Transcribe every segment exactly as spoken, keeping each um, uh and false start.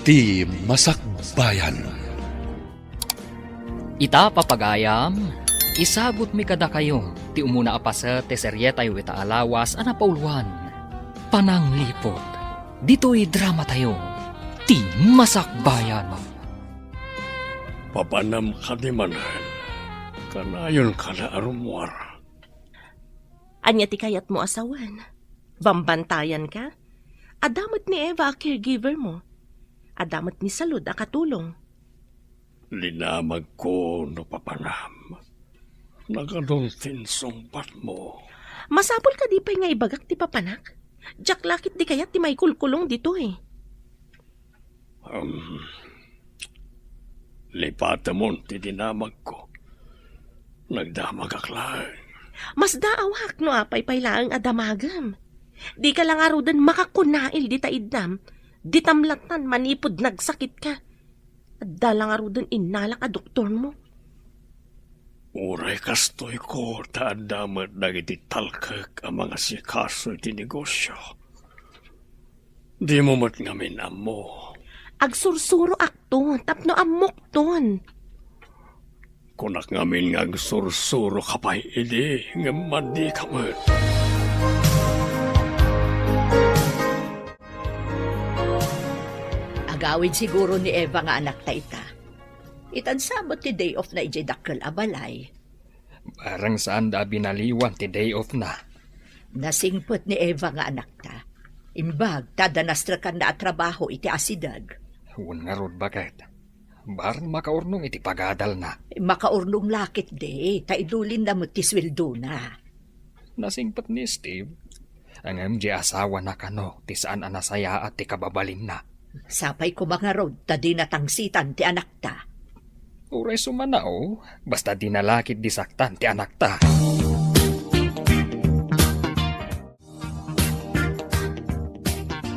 Ti Masakbayan. Ita, papagayam, isagutmi kadakayo ti umuna a paset ti serietayo ita a lawas a napauloan, Panangliput. Ditoy dramatayo, Ti Masakbayan. Papanam kadi manen, kanayon kada a rummuar. Ania ti kayatmo a sawen? Bambantayan ka? Adda met ni Eva a caregiver mo. Adda met ni Salud a katulong. Linamagko no papanam. Nagadun ti insungbatmo. Masapul kadi pay nga ibagak ti papanak? Diak la ket di kayat ti maikulkulong ditoy. Um, lipatemon ti dinamagko. Nagdamagak laeng. Masdaawak no apay pay laeng a damagem. Dika la ngaruden makakunail dita iddam, ditam lattan manipud nagsakitka. Adda la ngaruden innalak a doktormo. Uray kastoyko, ta adda met dagiti talkek a mangasikaso iti negosio. Dimo met ngamin ammo. Agsursuroakto tapno ammokton. Kunak ngamin nga agsursuroka pay idi, ngem madika met. Agawid siguro ni Eva nga anakta ita. Itan sa met ti day off na idiay dakkel a balay. Bareng saanda a binaliwan ti day off na. Nasingpet ni Eva nga anakta. Imbag ta adda nastrekanna a trabaho iti asideg. Wen ngarud, baket. Bareng makaurnong iti pagadalna. Makaurnong la ketdi, ta idulinna met ti sueldona. Nasingpet ni Steve. Ngem di asawana kano ti saan a nasayaat ti kababalinna. Sapay koma ngarud ta dina tangsitan ti anakta. Uray sumanaw, basta dina la ketdi saktan ti anakta.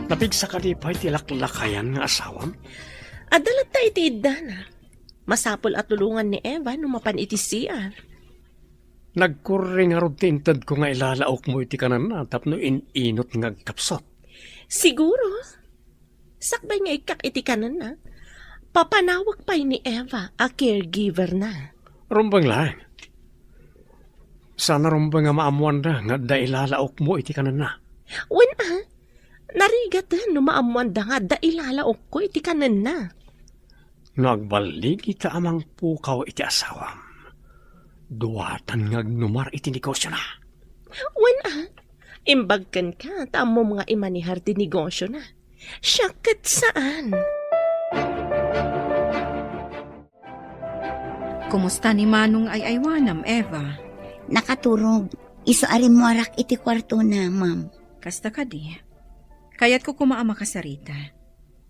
Napigsa kadi pay ti laklakayan nga asawam? Adda latta iti iddana. Masapul a tulongan ni Eva no mapan iti C R. Nagkurri ngarud ti intedko nga ilalaokmo iti kanenna tapno in-inut nga agkapsut. Siguro. Sakbay nga ikkak iti kanenna, papanawek pay ni Eva a caregiver-na. Rumbeng laeng. Saan a rumbeng a maammoanda nga adda ilalaokmo iti kanenna. Wen a, narigaten no maammoanda nga adda ilalaokko iti kanenna. No agballigi ta a mangpukaw iti asawam, duatan nga agnumar iti negosiona. Wen a, imbag kenka ta ammom nga imanehar ti negosiona. Siak ket saan. Kumusta ni Manong nga ay-aywanam, Eva? Nakaturog. Isu a rimmuarak iti kuartona, ma'am. Kasta kadi. Kayatko koma a makasarita.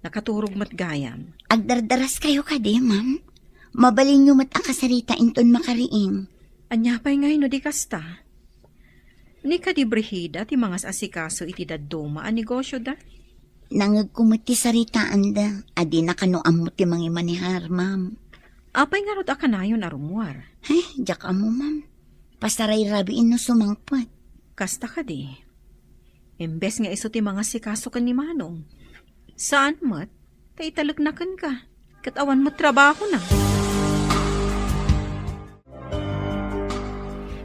Nakaturog met gayam. Agdardaraskayo kadi, ma'am? Mabalinyo met a kasarita inton makariing. Ania pay ngay no di kasta? Ni kadi Brigida ti mangas-asikaso iti dadduma a negosyoda? Nangngegko met ti saritaanda a dina kano ammo ti mangimanehar, ma'am. Apay ngarud a kanayon a rummuar? Ay, diak ammo, ma'am. Pasarayrabien no sumangpet. Kasta kadi. Imbes nga isu ti mangasikaso ken ni Manong. Saan met, ta italekna kenka. Ket awan met trabahona.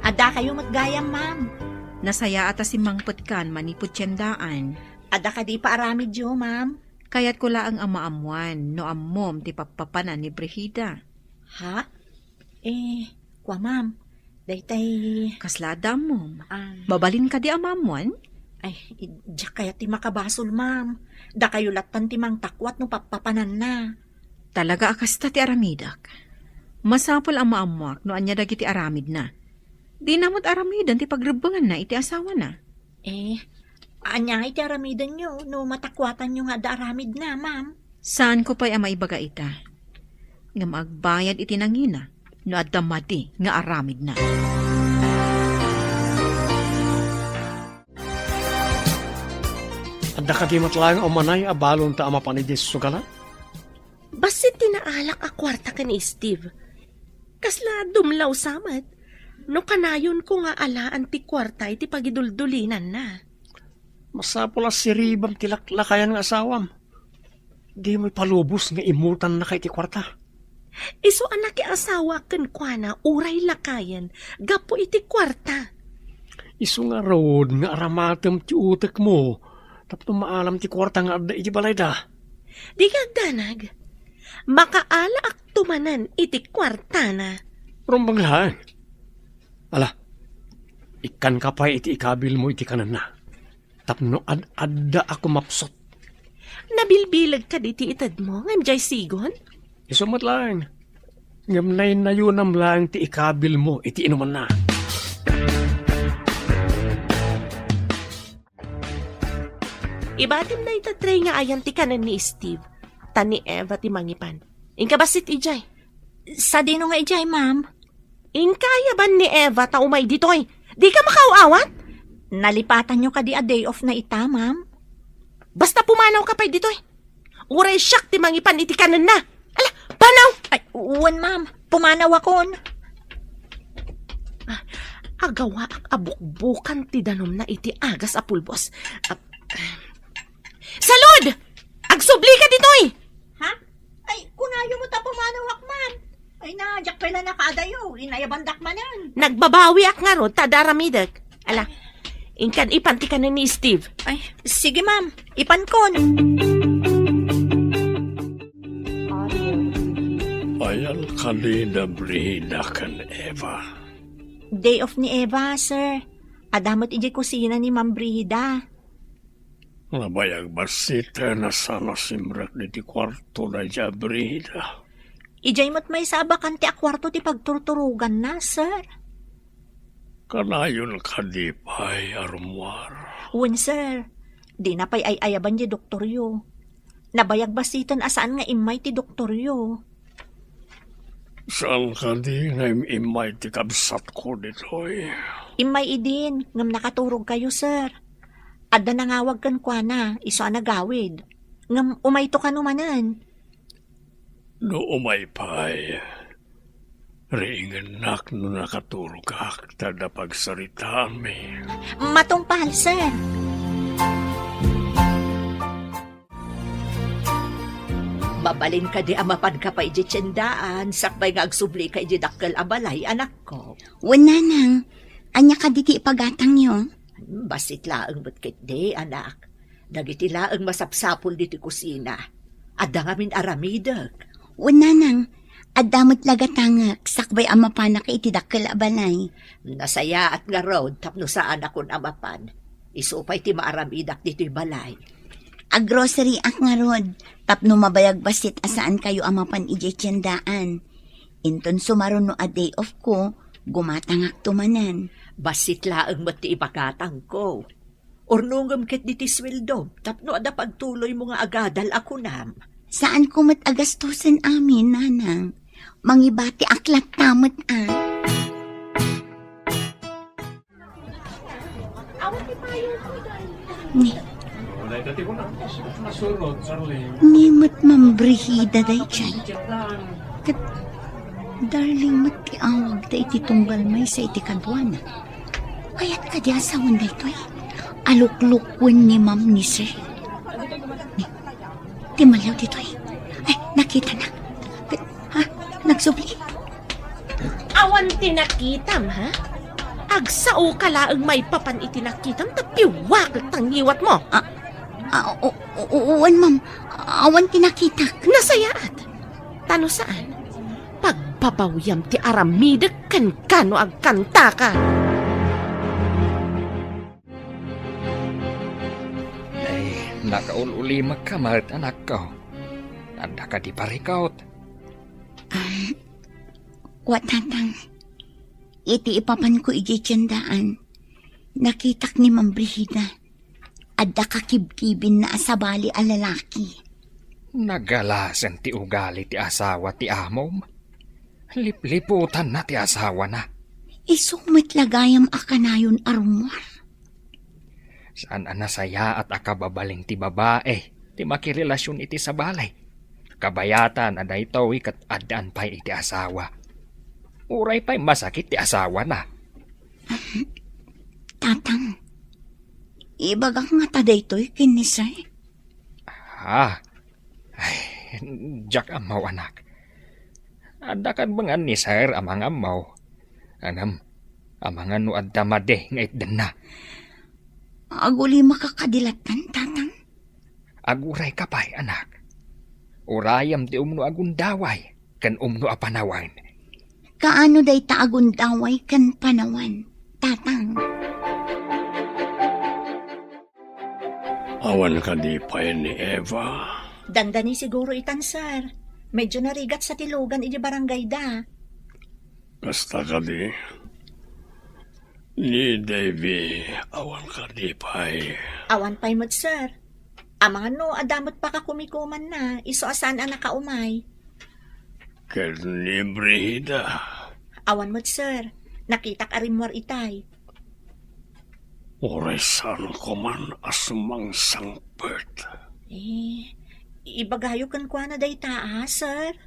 Addakayo met gayam, ma'am. Nasayaat a simmangpetkan manipud tiendaan. Adda kadi paaramidyo, ma'am? Kayatko laeng a maammoan no ammom ti pappapanan ni Brigida. Ha? Eh, kua, ma'am. Daytay. Kasla adda ammom? Ah. Mabalin kadi a maammoan? Ay, diak kayat ti makabasol, ma'am. Dakayo lattan ti mangtakuat no pappapananna. Talaga a kasta ti aramidek. Masapul a maammoak no ania dagiti aramidna. Dina met aramiden ti pagrebbenganna iti asawana. Eh, ania ngay ti aramidenyo no matakuatanyo nga adda aramidna, ma'am? Saanko pay a maibaga ita. Ngem agbayad iti nangina no adda madi nga aramidna. Adda kadi met laeng a umanay a balonta a mapan idiay sugalan? Bassit ti naalak a kuarta ken ni Steve. Kasla dumlaw sa met no kanayonko nga alaan ti kuarta iti pagiduldulinanna. Masapul a siribam ti laklakayan nga asawam. Dimo ipalubos nga immutannaka iti kuarta. Isu a nakiasawa kenkuana uray lakayen gapu iti kuarta. Isu ngarud nga aramatem ti utekmo tapno maalam ti kuarta nga adda iti balayda. Dika agdanag. Makaalaakto manen iti kuartana. Rumbeng laeng. Ala, ikkanka pay iti ikabilmo iti kanenna. Tapno ad-adda a kumapsut. Nabilbileg kadi ti itedmo ngem diay sigon? Isu met laeng. Ngem naynayonam laeng ti ikabilmo iti inumanna. Ibatim dayta tray nga ayan ti kanen ni Steve, ta ni Eva ti mangipan. Inka bassit idiay. Sadino nga idiay, ma'am? Inka ayaban ni Eva ta umay ditoy. Dika makaaw-awat? Nalipatanyo kadi a day off na ita, ma'am? Basta pumanawka pay ditoy. Uray siak ti mangipan iti kanenna. Ala, panaw! Ay, wen, ma'am. Pumanawakon. Ah, agawaak a bukbukan ti danumna iti agas a pulbos. Ah, Salud! Agsublika ditoy! Ha? Ay, kunayo met a pumanawak, ma'am. Ay na, diak pay la nakaadayo. Inayabandak manen. Nagbabawiak ngarud ta adda aramidek. Ala, inkan ipan ti kanen ni Steve. Ay, sige, ma'am. Ipankon. Ayan kadi da Brida ken Eva. Day off ni Eva, sir. Adda met idiay kusina ni Ma'am Brida. Nabayag bassit a saan a simrek ditoy kuarto daydiay a Brida. Idiay met maysa a bakante a kuarto ti pagturturoganna, sir. Kanayon kadi pay a rummuar? Wen, sir. Dina pay ay-ayaban diay doktoryo. Nabayag bassiten a saan nga immay ti doktoryo. Saan kadi nga im-immay ti kabsatko ditoy? Immay idin, ngem nakaturogkayo, sir. Adda nangawag kenkuana, isu a nagawid. Ngem umayto kano manen. No umay pay, riingennak no nakaturogak ta adda pagsaritaanmi. Matungpal, sir. Mabalin kadi a mapanka pay idiay tiendaan, sakbay nga agsublika idiay dakkel a balay, anakko? Wen, nanang. Ania kadi ti ipagatangyo? Bassit laeng met ketdi, anak. Dagiti laeng masapsapul ditoy kusina. Adda ngamin aramidek. Wen, nanang. Adda met la gatangek, sakbay a mapanak iti dakkel a balay. Nasayaat ngarud tapno saanakon a mapan. Isu pay ti maaramidak ditoy balay. Aggroceryek ngarud tapno mabayag bassit a saankayo a mapan idiay tiendaan. Inton sumaruno a day off ko, gumatangakto manen. Bassit laeng met ti ipagatangko. Urnongem ketdi ti sueldom tapno adda pagtuloymo nga agadal a kunam. Saanko met a gastusen amin, nanang. Mangibatiak latta met a. Ni, ni met Ma'am Brigida daydiay. Ket Darling met ti awagda iti tunggal maysa iti kaduana. Kayat kadi a sawen daytoy? Aluklukwen ni Ma'am ni Sir. Ni, ti malliw ditoy. Ay, nakitanak. Ha? Nagsubli? Awan ti nakitam, ha? Agsao ka laeng maipapan iti nakitam ta piwakek ta ngiwatmo. Ah, ah, o, o, o, wen, ma'am. Awan ti nakitak. Nasayaat. Ta no saan, pagbabawiam ti aramidek kenka no agkantaka. Ay, nakaul-ulimekka met, anakko. Adda kadi parikut? Ah, wa, Tatang. Iti ipapanko idiay tiendaan, nakitak ni Ma'am Brigida. Adda kakibkibinna a sabali a lalaki. Nagalasen ti ugali ti asawa ti amom. Lipliputanna ti asawana. Isu met la gayam a kanayon a rummuar. Saan a nasayaat a kababalin ti babae ti makirelasion iti sabali. Kabayatan a daytoy ket addaan pay iti asawa. Uray pay masakit ti asawana. Tatang, ibagak ngata daytoy ken ni Sir? Ah, Diak ammo, anak. Adda kadbengan ni Sir a mangammo. Ngem, amangan no adda madi nga itdenna. Agulimaka kadi latta, Tatang? Agurayka pay, anak. Urayem ti umno a gundaway ken umno a panawen. Kaano dayta a gundaway ken panawen, Tatang? Awan kadi pay ni Eva? Dandani siguro itan, sir. Medyo narigat sa ti lugan iti barangayda. Kasta kadi? Ni Davy, awan kadi pay? Awan pay met, sir. Amangan no adda met pakakumikumanna, isu a saan a nakaumay. Ken ni Brigida? Awan met, sir. Nakitak a rimmuar itay. Uray saan koman a sumangsangpet. Eh, ibagayo kenkuana dayta, a, sir?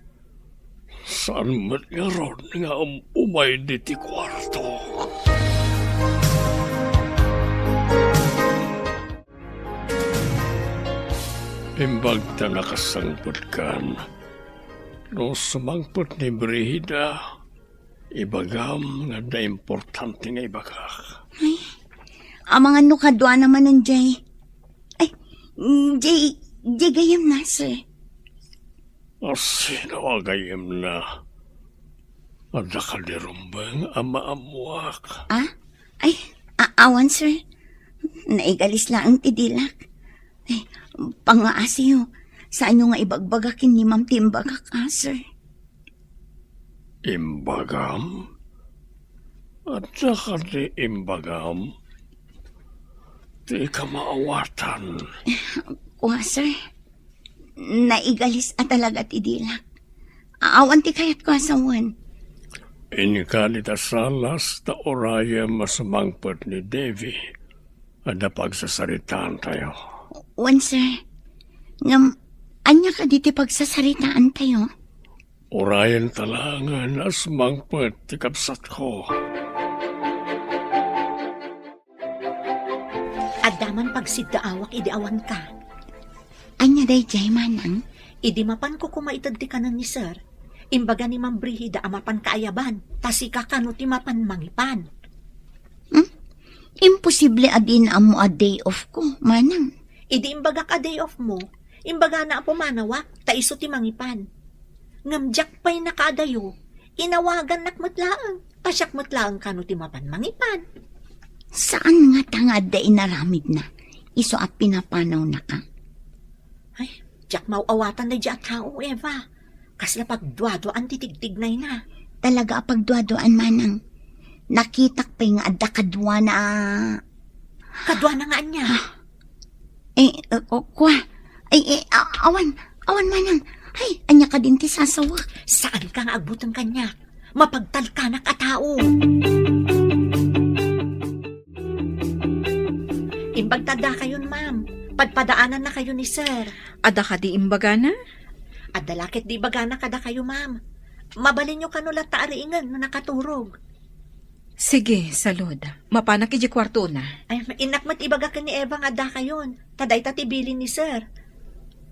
Saan met ngarud nga um-, umay diti kuarto? Imbag ta nakasangpetkan, no sumangpet ni Brigida, ibagam nga adda importante nga ibagak. Ay, amangan no kaduana manen jay. Ay, jay, jay gayamna, sir. A, sino a gayamna? Adda kadi rumbeng a maammuak? Ah? Ay, a-, awan, sir. Naigalis laeng ti dilak. Ay, pangngaasiyo. Saanyo nga ibagbaga ken ni ma'am ti imbagak, a, sir? Imbagam? Adda kadi imbagam? Dika maawatan. Kua, sir. Naigalis a talaga ti dilak. Awan ti kayatko a sawen. Inka dita salas ta urayem a sumangpet ni Davy. Adda pagsasaritaantayo. Wen, sir. Ngem, ania kadi ti pagsasaritaantayo? Urayenta laengen a sumangpet ti kabsatko. Adda man pagsiddaawak idi awanka. Ania daydiay, manang? Idi mapanko koma ited ti kanen ni sir, imbaga ni Ma'am Brigida a mapan kaayaban, ta sika kano ti mapan mangipan. Hmm? Imposible a dina ammo a day off ko, manang. Idi imbagak a day off mo, imbagana a pumanawak, ta isu ti mangipan. Ngem diak pay nakaadayo, inawagannak met laeng, ta siak met laeng kano ti mapan mangipan. Saan ngata nga adda inaramidna, isu a pinapanawnaka? Ay, diak maaw-awatan daydiay a tao, Eva. Kasla pagduaduaan ti tigtignayna. Talaga a pagduaduaan, manang. Nakitak pay nga adda kaduana a Kaduana nga ania? Ah. Eh, eh, oh, kua. Ay, eh, a-, awan, awan, manang. Ay, ania kadin ti sasawek? Saanka nga agbuteng kaniak. Mapagtalkanak a tao. Imbag ta addakayon, ma'am. Padpadaanannakayo ni sir. Adda kadi imbagana? Adda la ketdi ibagana kadakayo, ma'am. Mabalinyo kano latta a riingen no nakaturog. Sige, salud. Mapanak idiay kuartona. Ay, innak met ibaga ken ni Eva nga addakayon. Ta dayta ti bilin ni sir.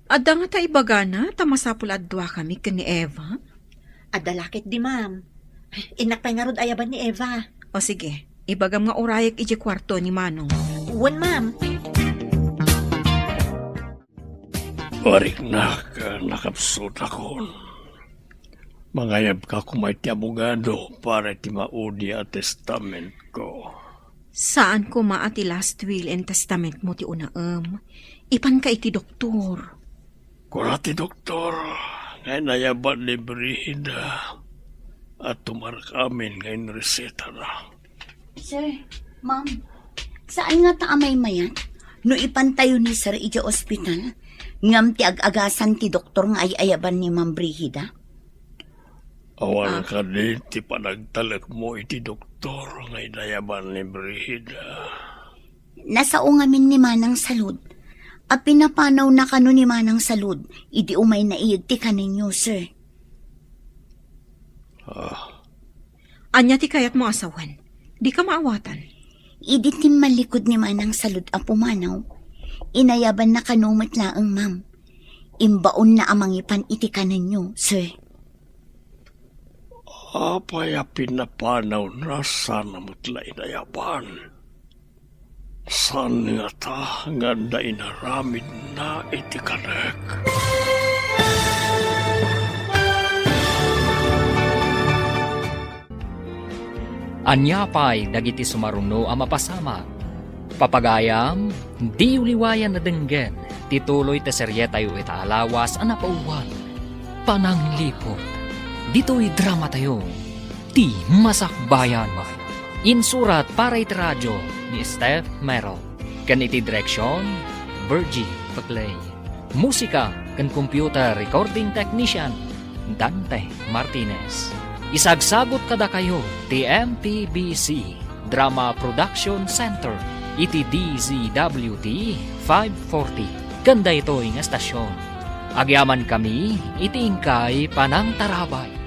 Adda ngata ibagana ta masapul a duakami ken ni Eva? Adda la ketdi, ma'am. Innak pay ngarud ayaban ni Eva. O sige, ibagam nga urayek idiay kuarto ni Manong. Wen, ma'am. Ariknak, nakapsutakon. Mangayabka koma iti abogado para iti maudi a testamentko. Saan koma a ti last will and testament mo ti unaem. Ipanka iti doktor. Kuna ti doktor nga inayaban ni Brigida a tumarkamin nga inresetana. Sir, ma'am, saan ngata a maymayat no ipantayo ni sir idiay ospital? Ngem ti ag-agasan ti doktor nga ay-ayaban ni Ma'am Brigida? Awan Ah. kadi ti panagtalekmo iti doktor nga inayaban ni Brigida? Nasao ngamin ni Manang Salud. A pinapanawna kano ni Manang Salud idi umayna iyeg ti kanenyo, sir. Ah. Ania ti kayatmo a sawen? Dika maawatan. Idi timmallikud ni Manang Salud a pumanaw, inayabanna kano met laeng, ma'am. imbaonna a mangipan iti kanenyo, sir. Apay a pinapanawna sana met la inayaban? Saan ngata nga adda inaramidna iti kanek? Ania pay dagiti sumaruno a mapasamak? Papagayam, diyo liwayan a denggen ti tuloy ti serietayo ita a lawas a napauluan, Panangliput. Ditoy dramatayo, Ti Masakbayan. Insurat para iti radio ni Steph Mero, ken iti direksion, Virgie Paclay. Musika ken computer recording technician, Dante Martinez. Isagsagut kadakayo ti M P B C Drama Production Center iti D Z W T five forty ken daytoy nga estasion. Agyamankami iti inkay panangtarabay.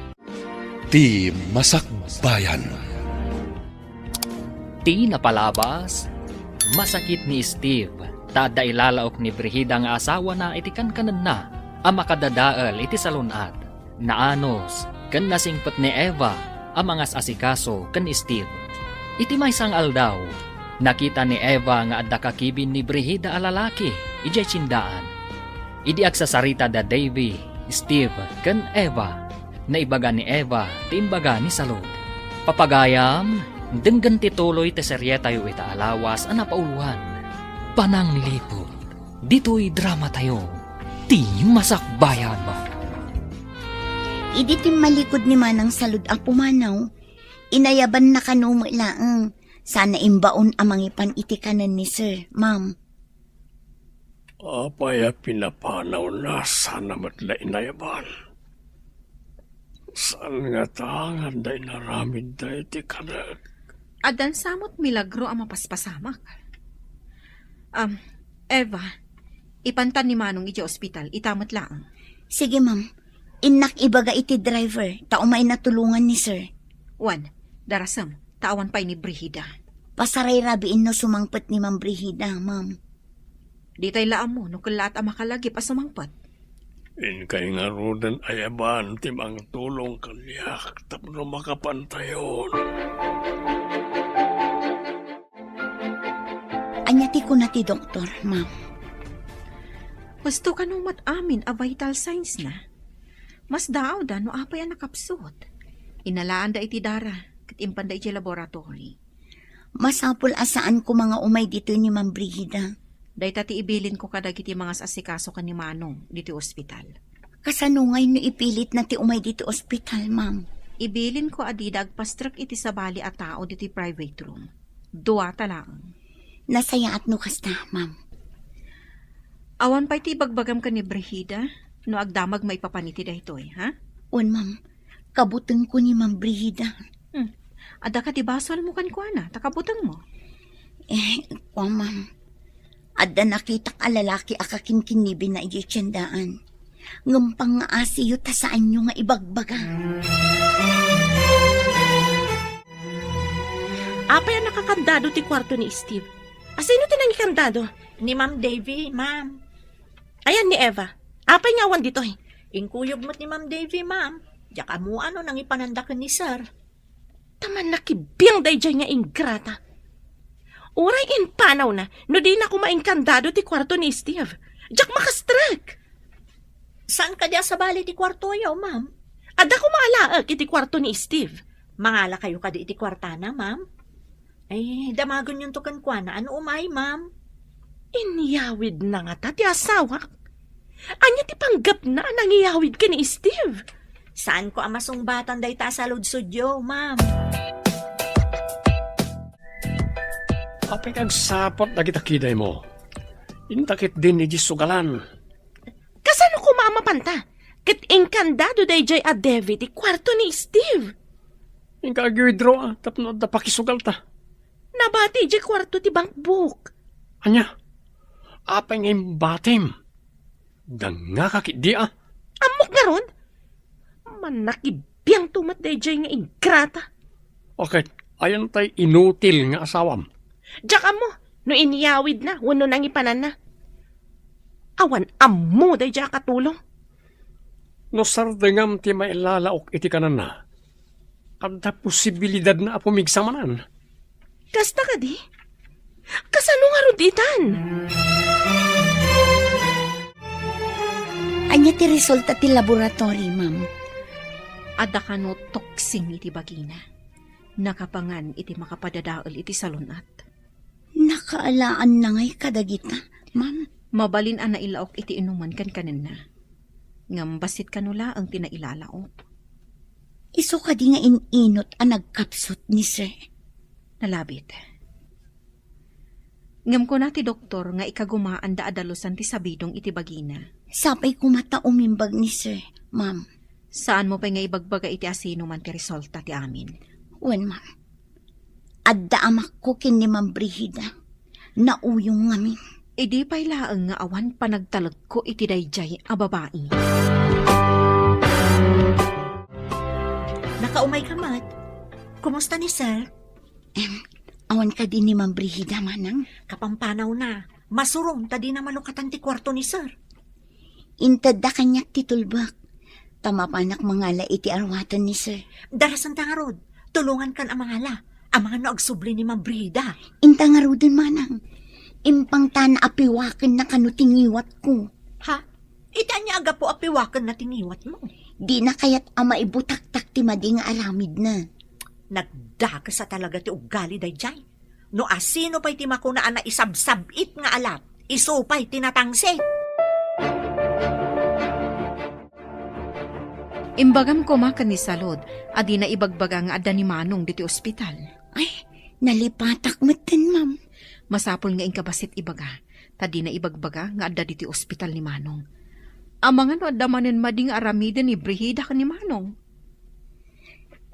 Ti Masakbayan. Ti napalabas, masakit ni Steve ta adda ilalaok ni Brigida nga asawana iti kankanenna a makadadael iti salun-at. Naanus ken nasingpet ni Eva a mangas-asikaso ken ni Steve. Iti maysa nga aldaw, nakita ni Eva nga adda kakibin ni Brigida a lalaki idiay tiendaan. Idi agsasarita da Davy, Steve, ken Eva, naibaga ni Eva ti imbaga ni Salud. Papagayam, denggen ti tuloy ti serietayo ita a lawas a napauluan, Panangliput. Ditoy dramatayo, Ti Masakbayan. Idi timmalikod ni Manang Salud a pumanaw, inayabanna kano met laeng, sana imbaon a mangipan iti kanen ni Sir, Ma'am. Apay a pinapanawna sana met la inayaban? Saan ngata nga adda inaramidda iti kanek? Addan sa met milagro a mapaspasamak. Am, Eva, ipantan ni Manong idiay ospital, ita met laeng. Sige, ma'am. Innak ibaga iti driver, ta umayna tulongan ni Sir. Wen, darasem, ta awan pay ni Brigida. Pasaray rabiin no sumangpet ni Ma'am Brigida, ma'am. Ditay la ammo no kellaat a makalagip a sumangpet. Inkay ngaruden ayaban ti mangtulong kaniak tapno makapantayon. Ania ti kuna ti doktor, ma'am? Husto kano met amin a vital signs na. Masdaawda no apay a nakapsut. Inalaanda iti dara, ket impanda iti laboratory. Masapul a saan koma nga umay ditoy ni Ma'am Brigida. Dayta ti ibilinko kadagiti mangas-asikaso ken ni Manong ditoy ospital. Kasano ngay no ipilitna ti umay ditoy ospital, ma'am? Ibilinko a dida agpastrek iti sabali a tao ditoy private room. Duata laeng. Nasayaat no kasta, ma'am. Awan pay ti ibagbagam ken ni Brigida no agdamag maipapan iti daytoy, ha? Wen, ma'am. Kabutengko ni Ma'am Brigida. Hmm. Adda kadi basolmo kenkuana, ta kabutengmo? Eh, kua, ma'am. Adda nakitak a lalaki a kakinkinibinna idiay tiendaan. Ngem pangngaasiyo ta saanyo nga ibagbaga. Apay a nakakandado ti kuarto ni Steve? A sino ti nangikandado? Ni Ma'am Davy, ma'am. Ayan ni Eva. Apay nga awan ditoy? Inkuyog met ni Ma'am Davy, ma'am. Diak ammoan no nangipananda ken ni Sir. Ta mannakibbiang daydiay nga ingrata. Uray impanawna no dina koma inkandado ti kuarto ni Steve. Diak makastrek. Saan kadi a sabali ti kuartoyo, ma'am? Adda koma alaek iti kuarto ni Steve. Mangalakayo kadi iti kuartana, ma'am? Ay, damagenyonto kenkuana a no umay, ma'am. Inyawidna ngata ti asawak? Ania ti panggepna a nangiyawid ken ni Steve? Saanko a masungbatan dayta a saludsodyo, ma'am. Apay nga agsaput dagita kidaymo? Inta ketdin idiay sugalan. Kasano koma a mapanta? Ket inkandado daydiay a Davy ti kuarto ni Steve. Inka ag-withdraw, ah, tapno adda pakisugalta. Nabati idiay kuarto ti bankbook. Ania? Apay nga imbatim? Dangngaka ketdi, ah. Ammok ngarud? Mannakibbiangto met daydiay nga ingrata. Okay, ayan tay inutil nga asawam. Diak ammo no inyawidna wenno nangipananna. Awan ammo daydiay a katulong. No sardengam ti mailalaok iti kananna, adda posibilidadna a pumigsa manen. Kasta kadi? Kasano ngarud itan? Ania ti resulta ti laboratory, ma'am? Adda kano toxin iti bagina. Nakapangan iti makapadadael iti salun-at. Nakaalaanna ngay kadagita, ma'am? Mabalin a nailaok iti inuman kenkanenna. Ngem bassit kano laeng ti nailalaok. Isu kadi nga in-inut a nagkapsut ni Sir? Nalabit. Ngem kuna ti doktor nga ikagumaanda a dalusan ti sabidong iti bagina. Sapay koma ta umimbag ni Sir, ma'am. Saanmo pay nga ibagbaga iti asinoman ti resulta ti amin? Wen, ma'am. Adda amakko ken ni Ma'am Brigida. Nauyong ngamin. Idi pay laeng nga awan panagtalekko iti daydiay a babai. Nakaumay ka met. Kumusta ni Sir? Em, awan kadi ni Ma'am Brigida, manang? Kapampanawna. Masurom ta dina malukatan ti kuarto ni Sir. Intedda kaniak ti tulbek. Ta mapanak mangala iti arwaten ni Sir. Darasenta ngarud. Tulongankan a mangala. Amangan no agsubli ni Ma'am Brigida. Inta ngaruden, manang. Impangtana a piwakenna kano ti ngiwatko. Ha? Iti ania a gapu a piwakenna ti ngiwatmo? Dina kayat a maibutaktak ti madi nga aramidna. Nagdakes a talaga ti ugali daydiay. No asino pay ti makuna a naisabsab-it nga alat, isu pay ti natangsit. Imbagam koma ken ni Salud a dina ibagbaga nga adda ni Manong ditoy ospital. Ay, nalipatak metten, ma'am. Masapul nga inka bassit ibaga, ta dina ibagbaga nga adda ditoy ospital ni Manong. Amangan no adda manen madi nga aramiden ni Brigida ken ni Manong.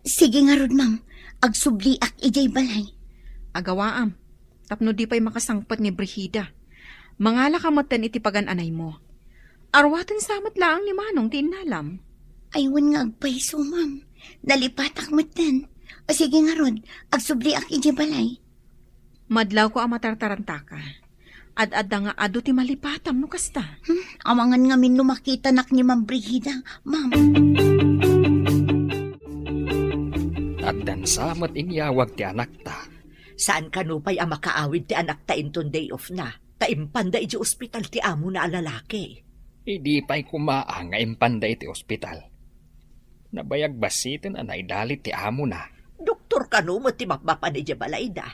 Sige ngarud, ma'am. Agsubliak idiay balay. Agawaam, tapno di pay makasangpet ni Brigida. Mangalaka metten iti pagan-anaymo. Arwaten sa met laeng ni Manong ti innalam. Ay, wen nga agpayso, ma'am. Nalipatak metten. O, sige ngarud, agsubliak idiay balay. Madlawko a matartarantaka. Ad-adda nga adu ti malipatam no kasta. Hmm, amangan ngamin no makitanak ni Ma'am Brigida, ma'am. Addan sa met inyawag ti anakta. Saan kano pay a makaawid ti anakta inton day off na, ta impanda idiay ospital ti amona a lalaki. Idi pay koma a nga impanda iti ospital. Nabayag bassiten a naidalit ti amona. Doktor kano met ti mapmapan idiay balayda?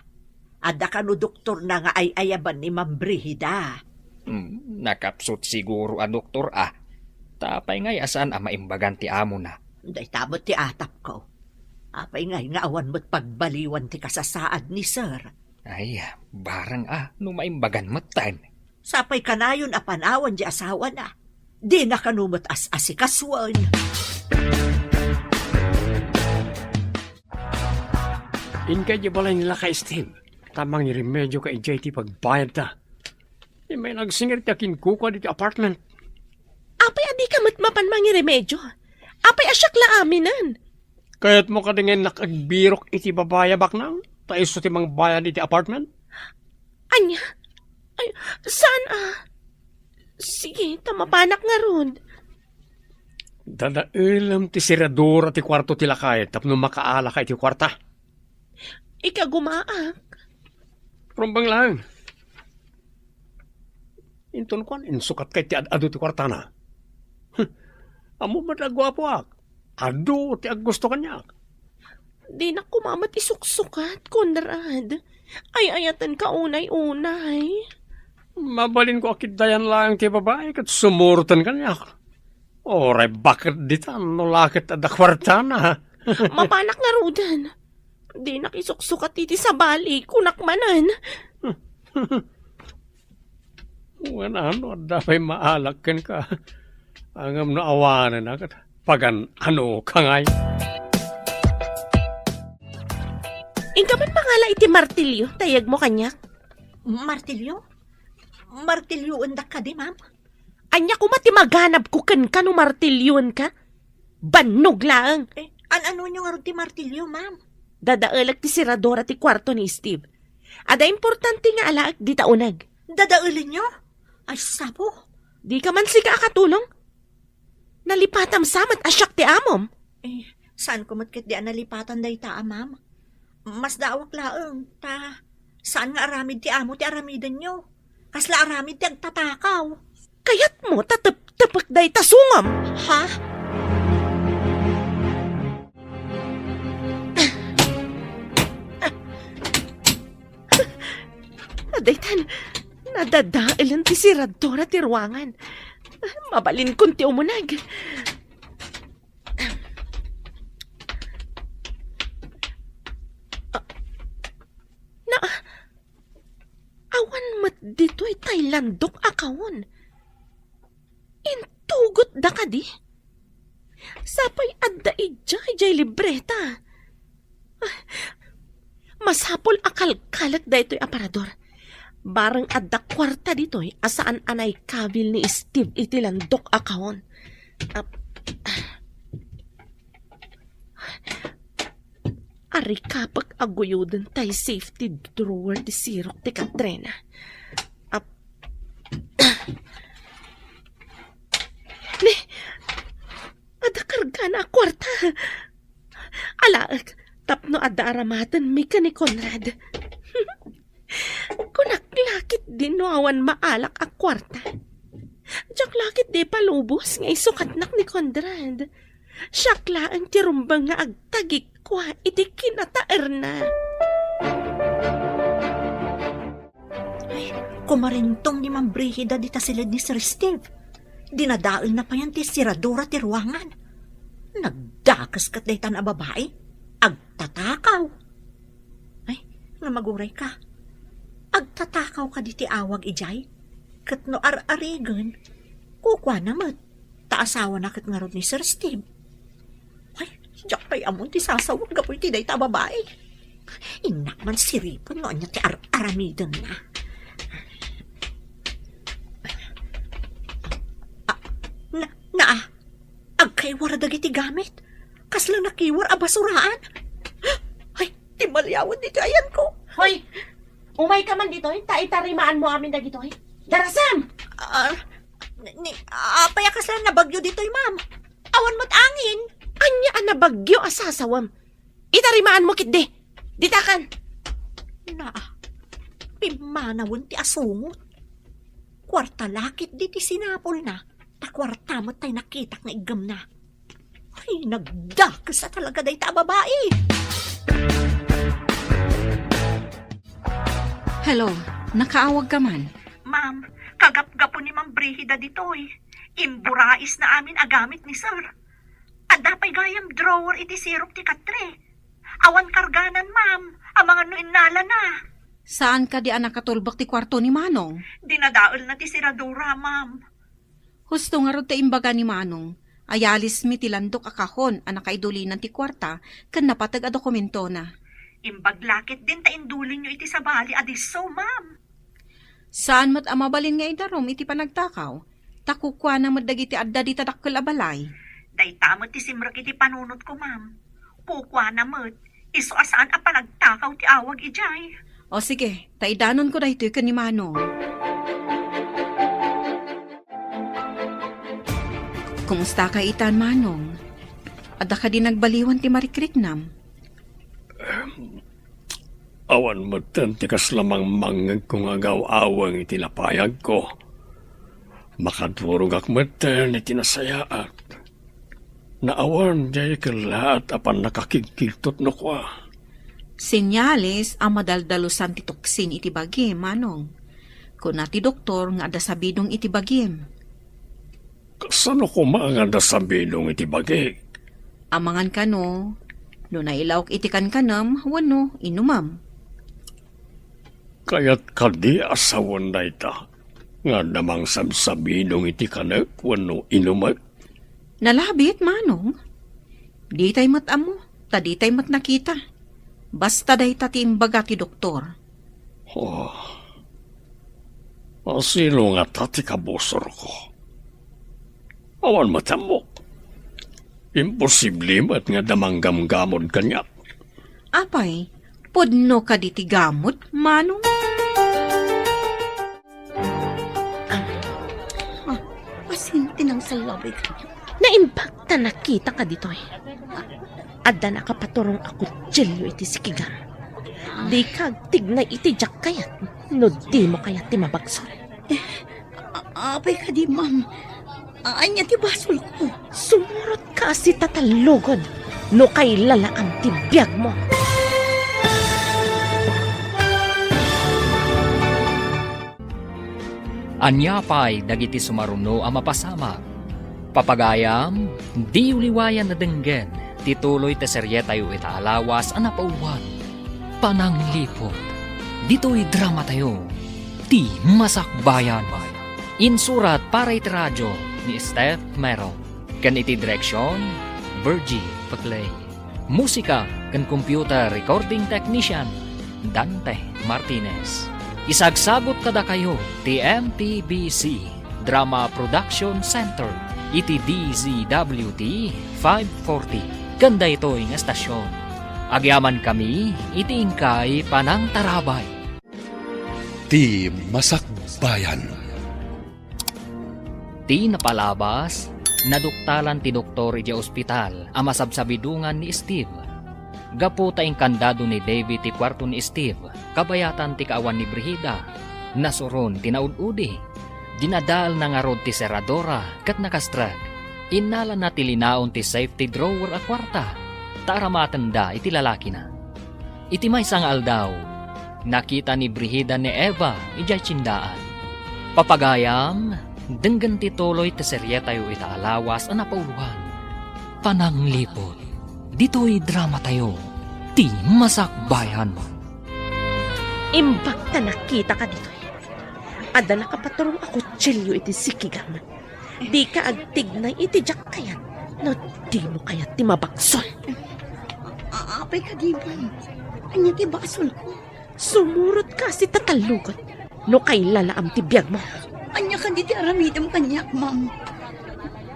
Adda kano doktorna nga ay-ayaban ni Ma'am Brigida? Hmm, nakapsut siguro a doktor a. Ta apay ngay a saan a maimbagan ti amona? Dayta met ti atapko. Apay ngay nga awan met pagbaliwan ti kasasaad ni Sir? Ay, barang a, no maimbagan metten. Sapay kanayon a panawan di asawana. Dina kano met as-asikasuen. Inka idiay balay ni Lakay Steve, ta mangirimedioka idiay ti pagbayadta. Immay nagsingir ti akinkuka ditoy apartment. Apay a dika met mapan mangiremedio? Apay a siak la aminen? Kayatmo kadi nga innak agbirok iti babai a baknang? Ta isu ti mangbayad iti apartment? Ania? Ay, saan a? Sige, ta mapanak ngarud. Dadaelem ti seradura ti kuarto ti lakay tapno makaalaka iti kuarta. Ikagumaak. Rumbeng laeng. Inton kuan, insukat kay ti ad-adu ti kuartana. Hm, ammo met a guapoak. Adu ti aggusto kaniak. Dinak koma met isuksukat, Conrad. Ay-ayatenka unay-unay. Mabalinko a kiddayan laeng ti babai ket sumuroten kaniak. Uray baket ditan no la ket adda kuartana. Mapanak ngaruden. Dinak isuksukat iti sabali, kunak manen. Wen, ano adda pay maalak kenka? Ngem no awanen a ket pagan-anoka ngay? Inka man mangala iti martilyo, ta iyegmo kaniak. Martilyo? Martilyoendak kadi, ma'am? Ania koma ti maganabko kenka no martilyoenka? Bannog laeng. Eh, an-anonyo ngarud ti martilyo, ma'am? Dadaelek ti seradura ti kuarto ni Steve. Adda importante nga alaek dita uneg. Dadaelenyo? Ay, sabo. Dika man sika a katulong? Nalipatam sa met a siak ti amom. Eh, saanko met ketdi a nalipatan dayta a, ma'am. Masdaawak laeng, ta saan nga aramid ti amo ti aramidenyo. Kasla aramid ti agtatakaw. Kayatmo ta teptepek dayta sungom? Ha? Daytan, nadadaelen ti siradura ti ruangan. Mabalinkon ti umuneg. Na, awan met ditoy tay landok a kawon. Intugotda kadi? Sapay adda idiay jay libreta. Ah, masapul a kalkalek daytoy aparador. Bareng adda kuarta ditoy a saan a naikabil ni Steve iti landok a kawon. Ap-, Arikapek a guyoden tay safety drawer ti sirok ti Katrina. Ap-, Ni, adda kargana a kuarta. Alaek, tapno adda aramatenmi ken ni Conrad. Kunak la ketdi no awan maalak a kuarta. Diak la ketdi ipalubos nga isukatnak ni Conrad. Siak laeng ti rumbeng nga agtagikua iti kinataerna. Ay, kumarintong ni Ma'am Brigida dita siled ni Sir Steve. Dinadaelna payen ti siradura ti ruangan. Nagdakes ket daytan a babai. Agtatakaw. Ay, nga maguray ka. Agtatakaw kadi ti awag idiay? Ket no ar-arigen, kukuana met, ta asawana ket ngarud ni Sir Steve. Ay, diak pay ammon ti sasawek gapu iti dayta a babai. Innak man siripen no ania ti ar-aramidenna. Ah, na, na, agkaiwar dagiti gamit. Kasla nakiwar a basuraan. Ay, ti maliawen ditoy ayanko. Hoy, umayka man ditoy, ta itarimaanmo amin dagitoy. Darasem! Ah, ni, apay a kasla nabagyo ditoy, ma'am? Awan met angin. Ania a nabagyo a sasawem? Itarimaanmo ketdi. Ditakan. Naa, pimmanawen ti asungot. Kuarta la ketdi ti sinapulna, ta kuarta met tay nakitak nga iggemna. Ay, nagdakes a talaga dayta a babai. Hello, nakaawag ka man? Ma'am, kagapgapo ni Ma'am Brigida ditoy. Imburaisna amin a gamit ni Sir. Adda pay gayam drawer iti sirok ti katre. Awan karganan, ma'am, amangan no innalana. Saan kadi a nakatulbek ti kuarto ni Manong? Dinadaelna ti siradura, ma'am. Husto ngarud ta imbaga ni Manong a yalismi ti landok a kahon a nakaidulinan ti kuarta ken napateg a dokumentona. Imbag la ketdin ta indulinyo iti sabali a disso, ma'am. Saan met a mabalin nga idarum iti panagtakaw, ta kukuana met dagiti adda dita dakkel a balay. Dayta met ti simrek iti panunotko, ma'am. Kukuana met, isu a saan a panagtakaw ti awag idiay. O sige, ta idanonko daytoy ken ni Manong. Kumusta ka itan, Manong? Adda kadi nagbaliwan ti marikriknam? Awan metten ti kasla mangmangngegko nga agaw-aweng iti napayagko. Makadurogak metten iti nasayaat. Naawan diay kellaat a pannakakigkigtot no kua. Senyales a madaldalusan ti toksin iti bagim, Manong. Kuna ti doktor nga adda sabidong iti bagim. Kasano koma nga adda sabidong iti bagik? Amangan kano, no nailawek iti kankanem wenno inumem. Kayat kadi a sawen dayta nga adda mangsabsabidong iti kanek wenno inumek? Nalabit, Manong. Ditay met ammo, ta ditay met nakita. Basta dayta ti imbaga ti doktor. Oh. Asino ngata ti kabusorko? Awan met ammok. Imposible met nga adda manggamgamod kaniak. Apay, pudno kadi ti gamod, Manong? Ah, Ti nangsallabay kaniak. Naimbag ta nakitaka ditoy. Adda nakapaturong a kutsilio iti sikigam. Dika agtignay iti diak kayat no dimo kayat ti mabagsol. A-, apay kadi, ma'am? Ania ti basolko? Sumurot ka a sitatallogen no kailalaam ti biagmo. Ania pay dagiti sumaruno a mapasamak? Papagayam, diyo liwayan a denggen ti tuloy ti serietayo ita a lawas a napauluan, Panangliput. Ditoy dramatayo, Ti Masakbayan. Insurat para iti radio ni Steph Mero, ken iti direksion, Virgie Paclay. Musika ken computer recording technician, Dante Martinez. Isagsagut kadakayo ti M P B C Drama Production Center iti D Z W T five forty ken daytoy nga estasion. Agyamankami iti inkay panangtarabay. Ti Masakbayan. Ti napalabas, naduktalan ti doktor idiay ospital a masabsabidongan ni Steve. Gapu ta inkandado ni Davy ti kuarto ni Steve, kabayatan ti kaawan ni Brigida, nasuron ti naud-udi. Dinadaelna ngarud ti seradora ket nakastrek. Innalana ti linaon ti safety drawer a kuarta, ta aramatenda iti lalakina. Iti maysa nga aldaw, nakita ni Brigida ni Eva idiay tiendaan. Papagayam, denggen ti tuloy ti serietayo ita a lawas a napauluan, Panangliput. Ditoy dramatayo, Ti Masakbayan. Imbag ta nakitaka ditoy. Adda nakapaturong a kutsilio iti sikigam. Dika agtignay iti diak kayat no dimo kayat ti mabagsol. A-, apay kadi, ma'am? Ania ti basolko? Sumurot ka a sitatallogen no kailalaam ti biagmo. Ania kadi ti aramidem kaniak, ma'am?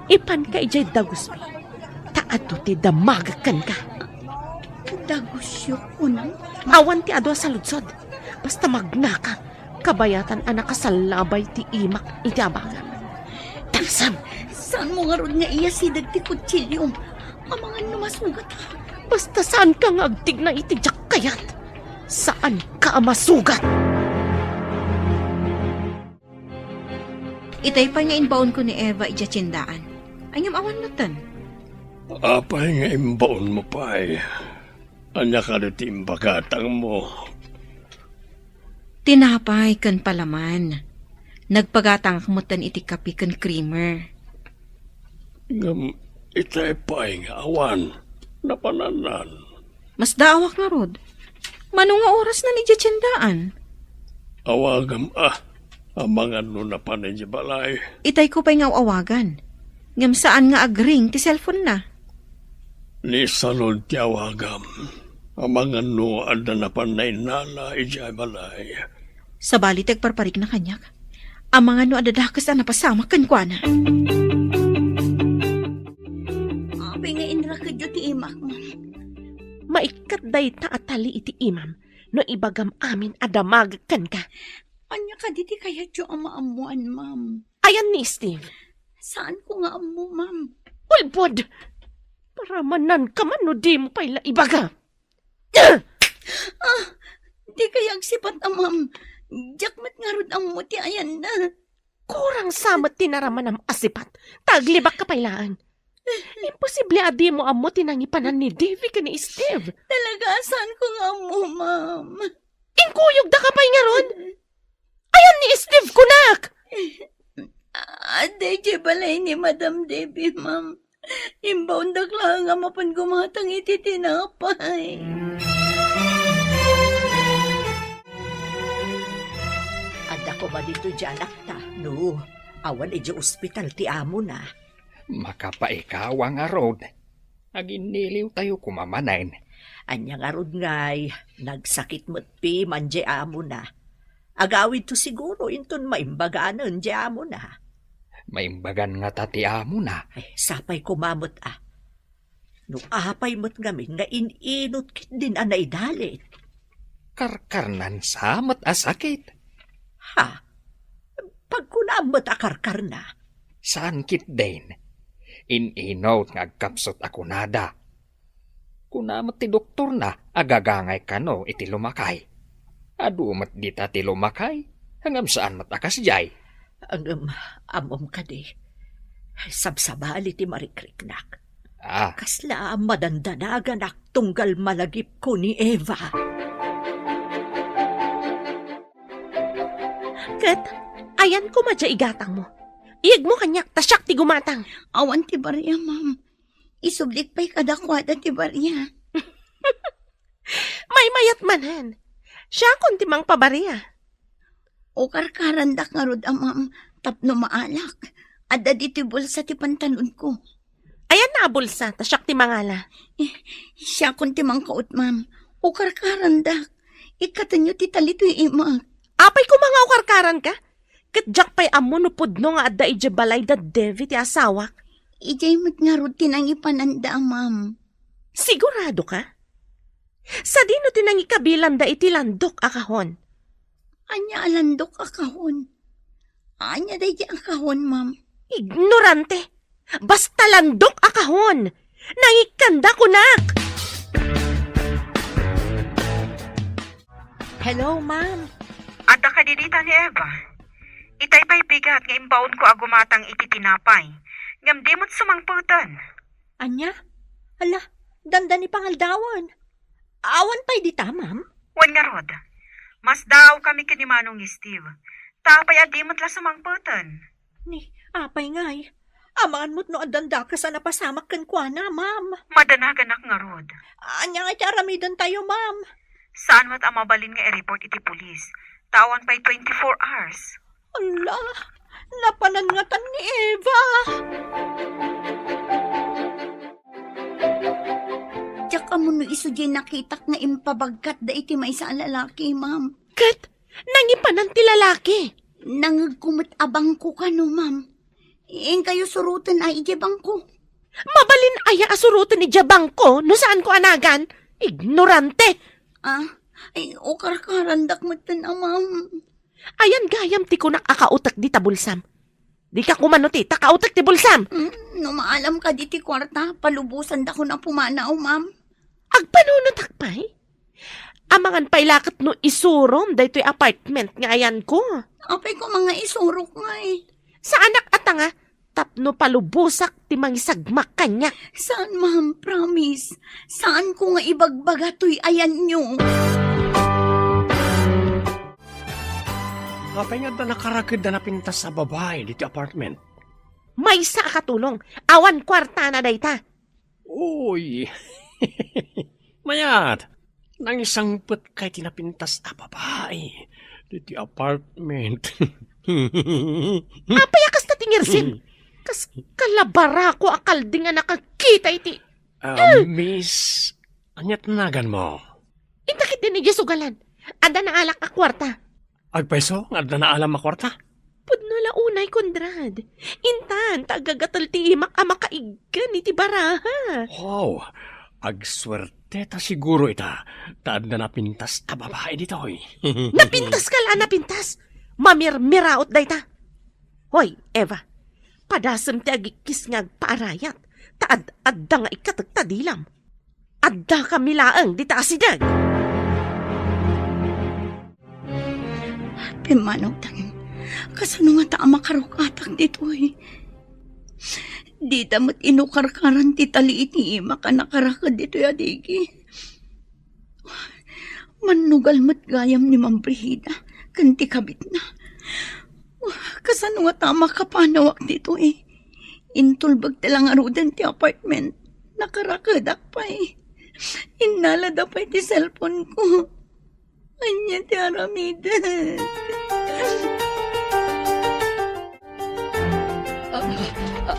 Ipanka idiay dagusmi, ta adu ti damagek kenka. Dagusyo, kunam? Awan ti adu a saludsod. Basta magnaka, kabayatan a nakasallabay ti imak iti abagam. Tangsam! Saanmo ngarud nga iyasideg ti kutsilyom? Amangan no masugatak. Basta saanka nga agtignay iti diak kayat, saanka a masugat. Itay pay nga imbaonko ni Eva idiay tiendaan. Ngem awan metten. Apay nga imbaonmo pay? Ania kadi ti imbagatangmo? Tinapay ken palaman. Nagpagatangak metten iti kape ken creamer. Ngem itay pay nga awan napanannan. Masdaawak ngarud. Mano nga oras nan idiay tiendaan? Awagam a, amangan no napan idiay balay. Itayko pay nga aw-awagan. Ngem saan nga agring ti cellphone-na. Naisanud ti awagam. Amangan no adda napan nainnala idiay balay. Sabali ti agparparikna kaniak. Amangan no adda dakes a napasamak kenkuana. Apay nga inrakedyo ti imak, ma'am? Maikkat dayta a tali iti imam no ibagam amin a damagek kenka. Ania kadi ti kayatyo a maammoan, ma'am? Ayan ni Steve. Saanko nga ammo, ma'am. Ulbod! Paramananka man no dimo pay la ibaga. Ah, dikay agsipat a, ma'am. Diak met ngarud ammo ti ayanna. Kurang sa met ti naramanam a sipat, ta aglibakka pay laeng. Imposible a dimo ammo ti nangipanan ni Davy ken ni Steve. Talaga, saanko nga ammo, ma'am. Inkuyogdaka pay ngarud? Ayan ni Steve, kunak! Adda idiay balay ni Madam Davy, ma'am. Imbaondak laeng a mapan gumatang iti tinapay. Adda koma ditoy diay anakta, no? Awan idiay ospital ti amona. Makapaikawa ngarud. Aginniliwtayo koma manen. Ania ngarud ngay, nagsakit met piman diay amona. Agawidto siguro inton maimbaganen diay amona. Maimbagan ngata ti amona? Ay, sapay koma met a. No apay met ngamin nga in-inut ketdin a naidalit. Karkarnan sa met a sakit? Ha? Pagkunam met a karkarna, Saan ketdin. In-inut nga agkapsut a kunada. Kuna met ti doktorna a gagangay kano iti lumakay. Adu met dita ti lumakay, ngem saan met a kasdiay. Ngem ammom kadi, sabsabali ti marikriknak. Ah. Kasla madandanaganak tunggal malagipko ni Eva. Ket, ayan koma diay igatangmo. Iyegmo kaniak, ta siak ti gumatang. Awan ti baria, ma'am. Isublik pay kadakuada ti baria. Maymayat manen. Siakon ti mangpabaria. Ukarkarandak ngarud a, ma'am, tapno maalak. Adda ditoy bulsa ti pantalonko. Ayan na a bulsa, ta siak ti mangala. Eh, siakon ti mangkaut, ma'am. Ukarkarandak. Ikkatenyo ti talitoy imak. Apay koma nga ukarkaranka? Ket diak pay ammo no pudno nga adda idiay balay da Devi ti asawak. Idiay met ngarud ti nangipananda, ma'am. Sigurado ka? Sadino ti nangikabilanda iti landok a kahon? Ania a landok a kahon? Ania daydi a kahon, ma'am? Ignorante! Basta landok a kahon! Nangikkanda kunak! Hello, ma'am. Adda kadi dita ni Eva? Itay pay bigat nga imbaonko a gumatang iti tinapay, ngem di met sumangpeten. Ania? Hala, dandani pangaldawan. Awan pay dita, ma'am? Wen ngarud. Masdaawkami ken ni Manong Steve. Ta apay a di met la sumangpeten? Ni, apay ngay? Amangan met no addan dakes a napasamak kenkuana, ma'am. Madanaganak ngarud. Ania ngay ti aramidentayo, ma'am? Saan met a mabalin nga i-report iti pulis. Ta awan pay twenty-four hours. Ala, napanan ngatan ni Eva. Diak ammo no isu diay nakitak nga impabagkatda iti maysa a lalaki, ma'am. Ket nangipanan ti lalaki. Nangegko met a bangko kano, ma'am. Inkayo suroten a idiay bangko. Mabalin aya a suroten idiay bangko no saanko a nagan? Ignorante! Ah, ay, ukarkarandak metten a, ma'am. Ayan gayam ti kunak a kautek dita bulsam. Dika kumano ti, ta kautek ti bulsam. Mm, no maalam kadi ti kuarta, palubosandakon a pumanaw, ma'am. Agpanunotak pay? Amangan pay la ket no isurom daytoy apartment nga ayanko. Apay koma nga isurok ngay? Saanak a tanga, tapno palubosak ti mangisagmak kaniak. Saan, ma'am, promise. Saanko nga ibagbaga toy ayanyo. Apay nga adda nakaraked a napintas a babai ditoy apartment? Maysa a katulong, awan kuartana dayta. Uy! Mayat, nangisangpetkay ti napintas a babai ditoy apartment. Apay a kasta ti ngirsim? Kas kalabarako a kalding a nakakita iti Ah, miss, ania ti naganmo? Inta ketdin idiay sugalan. Adda naalak a kuarta. Agpayso nga adda naalam a kuarta? Pudno la unay, Conrad. Intan, ta agagatel ti imak a makaiggan iti baraha. Wow, agsuerte ta siguro ita, ta adda napintas a babai ditoy. Napintas ka la, napintas! Mamirmiraot dayta. Hoy, Eva, padasem ti agikkis nga agpaarayat, ta ad-adda nga ikkatek ta dilam. Addakami laeng dita asideg. Pimmanawtan, kasano ngata a makarukatak ditoy? Dida met inukarkaran ti tali iti imak a nakaraked ditoy a digi. Mannugal met gayam ni Ma'am Brigida ken ti kabitna. Kasano ngata a makapanawak ditoy? Intulbek ti la ngaruden ti apartment. Nakarakedak pay. Innalada pay ti cellphone ko. Ania ti aramidek? Ah, ah,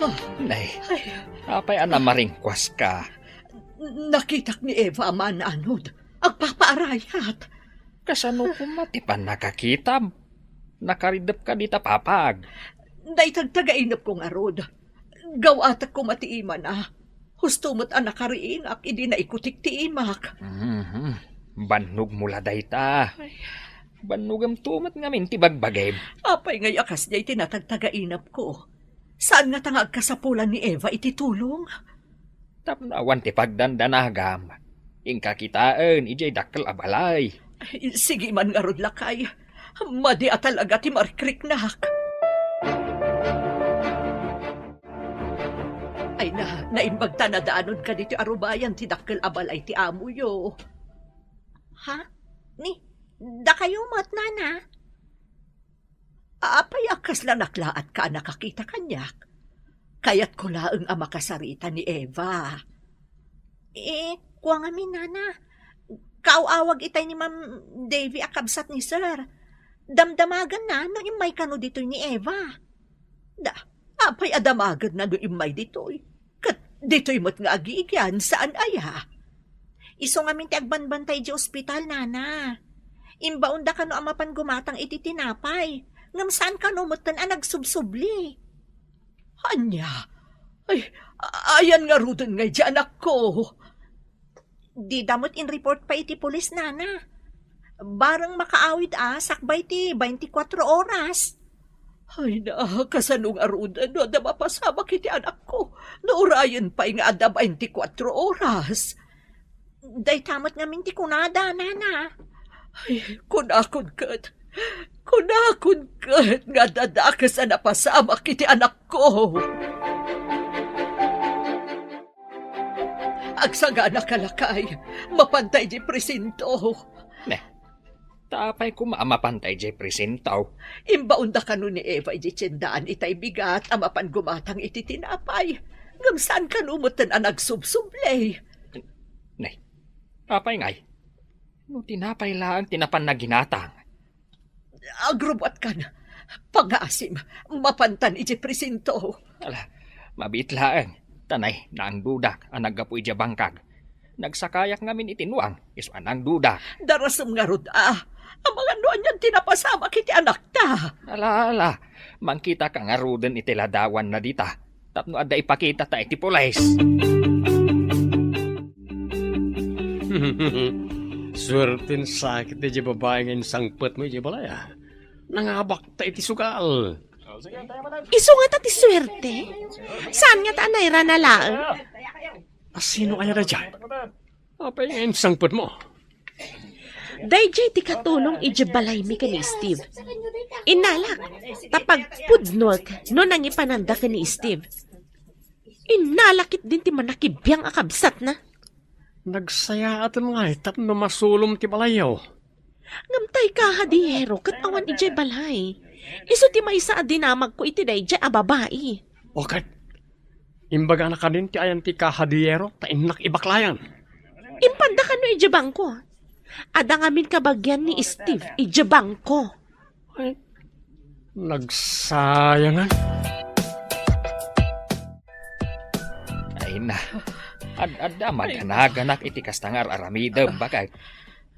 ah. Nay, ay, apay a namaringkuaska? Nakitak ni Eva a maananod. Agpapaarayat. Kasano koma ti pannakakitam? Nakaridepka dita papag. Daytag tagainepko ngarud. Gawatek koma ti imana. Husto met a nakariingak idi naikutik ti imak. Mhm. Bannogmo la dayta. Ay. Bannogemto met ngamin ti bagbagim. Apay ngay a kasdiay ti natagtagainepko? Saan ngata nga agkasapulan ni Eva iti tulong? Tapno awan ti pagdandanagam, inka kitaen idiay dakkel a balay. Ay, sige man ngarud, lakay. Madi a talaga ti marikriknak. Ay na, naimbag ta nadaanonka ditoy arubayan ti dakkel a balay ti amoyo. Ha? Ni, dakayo met, nana? Apay a kasla naklaatka a nakakita kaniak? Kayatko laeng a makasarita ni Eva. Eh, kua ngamin, nana. Kaaw-awag itay ni Ma'am Davy a kabsat ni Sir. Damdamaganna no immay kano ditoy ni Eva. Da, apay a damaganna no immay ditoy? Ket ditoy met nga agigian, saan aya? Isu ngamin ti agbanbantay idiay ospital, nana. Imbaonda kano a mapan gumatang iti tinapay, ngem saan kano metten a nagsubsubli. Ania? Ay, ayan ngaruden ngay di anakko? Dida met in-report pay iti pulis, nana. Bareng makaawid a sakbay ti twenty-four oras. Ay na, kasano ngaruden no adda mapasamak iti anakko? No urayen pay nga adda twenty-four oras. Dayta met ngamin ti kunada, nana. Ay, kunakon ket, kunakon ket nga adda dakes a napasamak iti anakko. Agsagana ka, lakay, mapanta idiay presinto. Ne, ta apay koma a mapanta idiay presinto? Imbaonda kano ni Eva idiay tiendaan itay bigat a mapan gumatang iti tinapay. Ngem saan kano metten a nagsubsubli. Ne, apay ngay? No tinapay laeng ti napan naginatang. Agrubbuatkan. Pangngaasim, mapantan idiay presinto. Ala, mabiit laeng. Ta nay, naangdudak a naggapu idiay bangkag. Nagsakayak ngamin iti nuang, isu a naangdudak. Darasem ngarud a. Amangan no anian ti napasamak iti anakta. Ala, ala. Mangkitaka ngaruden iti ladawanna dita. Tapno adda ipakitata iti pulis. Suerten sakit diay babai nga insangpetmo idiay balay, a. Nangabakta iti sugal. Isu ngata ti suerte? Saan ngata a nairana laeng? A, sino aya daydiay? Apay nga insangpetmo? Daydiay ti katulong idiay balaymi ken ni Steve. Innalak, ta pagpudnoek no nangipananda ken ni Steve. Innalak ketdin ti mannakibiang a kabsatna. Nagsayaatem ngay tapno masulom ti balayyo. Ngem tay kahadiyero ket awan idiay balay. Isu ti maysa a dinamagko iti daydiay a babai. O ket, imbagana kadin ti ayan ti kahadiyero ta innak ibaklayan. Impanda kano idiay bangko. Adda ngamin kabagian ni Steve idiay bangko. Ay, nagsayangan. Ay na, ad-adda madanaganak iti kasta nga ar-aramidem, baket.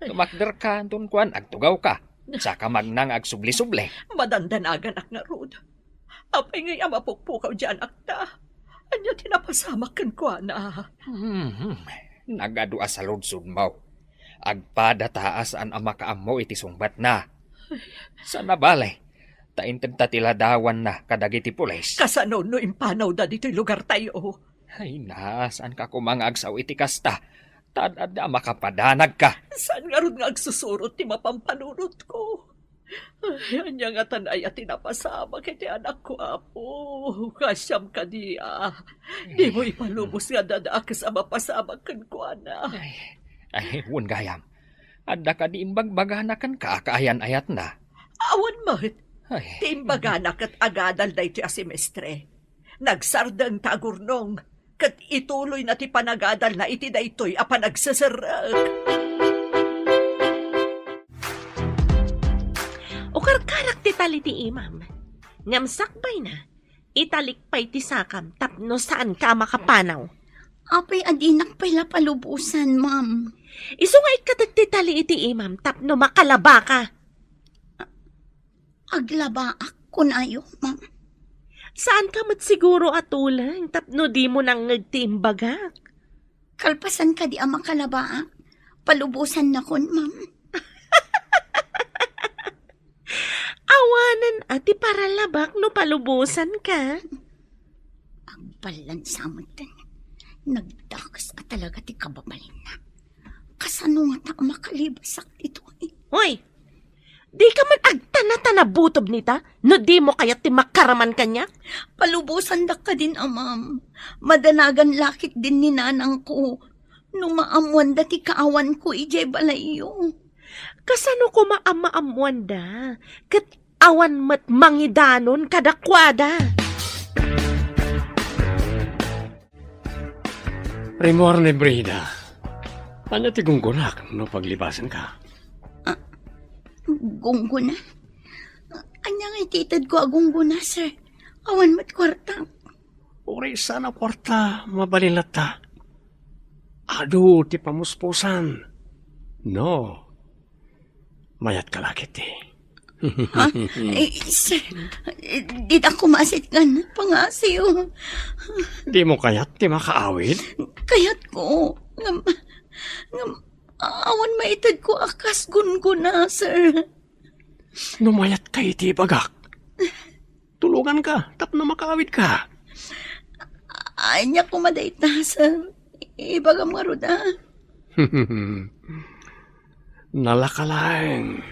Tumakderka, anton kuan, agtugawka. Saka magnang agsubli-subli. Madandanaganak ngarud. Apay ngay a mapukpukaw diay anakta? Ania ti napasamak kenkuana? Hmm, nagadu a saludsodmo. Agpada ta a saan a makaammo iti sungbatna. Saan a bale, ta intedta ti ladawanna kadagiti pulis. Kasano no impanawda ditoy lugartayo? Ay na, saanka koma nga agsao iti kasta. Ta ad-adda a makapadanagka. Saan ngarud nga agsusurot ti mapan panunotko? Ay, ania ngatan aya ti napasamak iti anakko, Apo? Kasiam kadi a dimo ipalubos nga adda dakes a mapasamak kenkuana. Ay, ay, wen gayam. Adda kadi imbagbagana kenka a kaayan-ayatna? Awan met. Ay. Ti imbagana ket agadal daytoy a semestre. Nagsardeng ta agurnong, ket ituloyna ti panagadalna iti daytoy a panagseserrek. Ukarkarak ti tali ti imam. Ngem sakbayna, italik pay ti sakam tapno saanka a makapanaw. Apay a dinak pay la palubosan, ma'am? Isu nga ikkatek ti tali iti imam tapno makalabaka. Aglabaak, kunayo, ma'am. Saanka met siguro a tuleng tapno dimo nangngeg ti imbagak? Kalpasan kadi a makalabaak, palubosannakon, ma'am. Awanen a ti paralabak no palubosanka. Pallansa metten. Nagdakes a talaga ti kababalinna. Kasano ngata a makalibasak ditoy? Hoy! Dika man agtana-tana butob nita no dimo kayat ti makaraman kaniak? Palubosandak kadin, amam. Madanagan la ketdin ni nanangko no maammoanda ti kaawanko idiay balayyo. Kasano koma a maammoanda? Ket awan met mangidanon kadakuada. Rimmuar ni Brida. Ania ti gunggonak no paglibasenka? Ah, gunggona? Ania ngay ti itedko a gunggona, sir? Awan met kuarta. Uray saan a kuarta, mabalin latta. Adu ti pamuspusan. No, mayatka la ketdi. Ha? Eh, sir, dita kumasit nga pangasiw. Dimo kayat ti makaawid? Kayatko. Ngem, ngem, awan maitedko a kas gunggona, sir. No mayatka iti ibagak, tulonganka tapno makaawidka. Ania koma dayta, sir? Ibagam ngarud, a. Nalaka laeng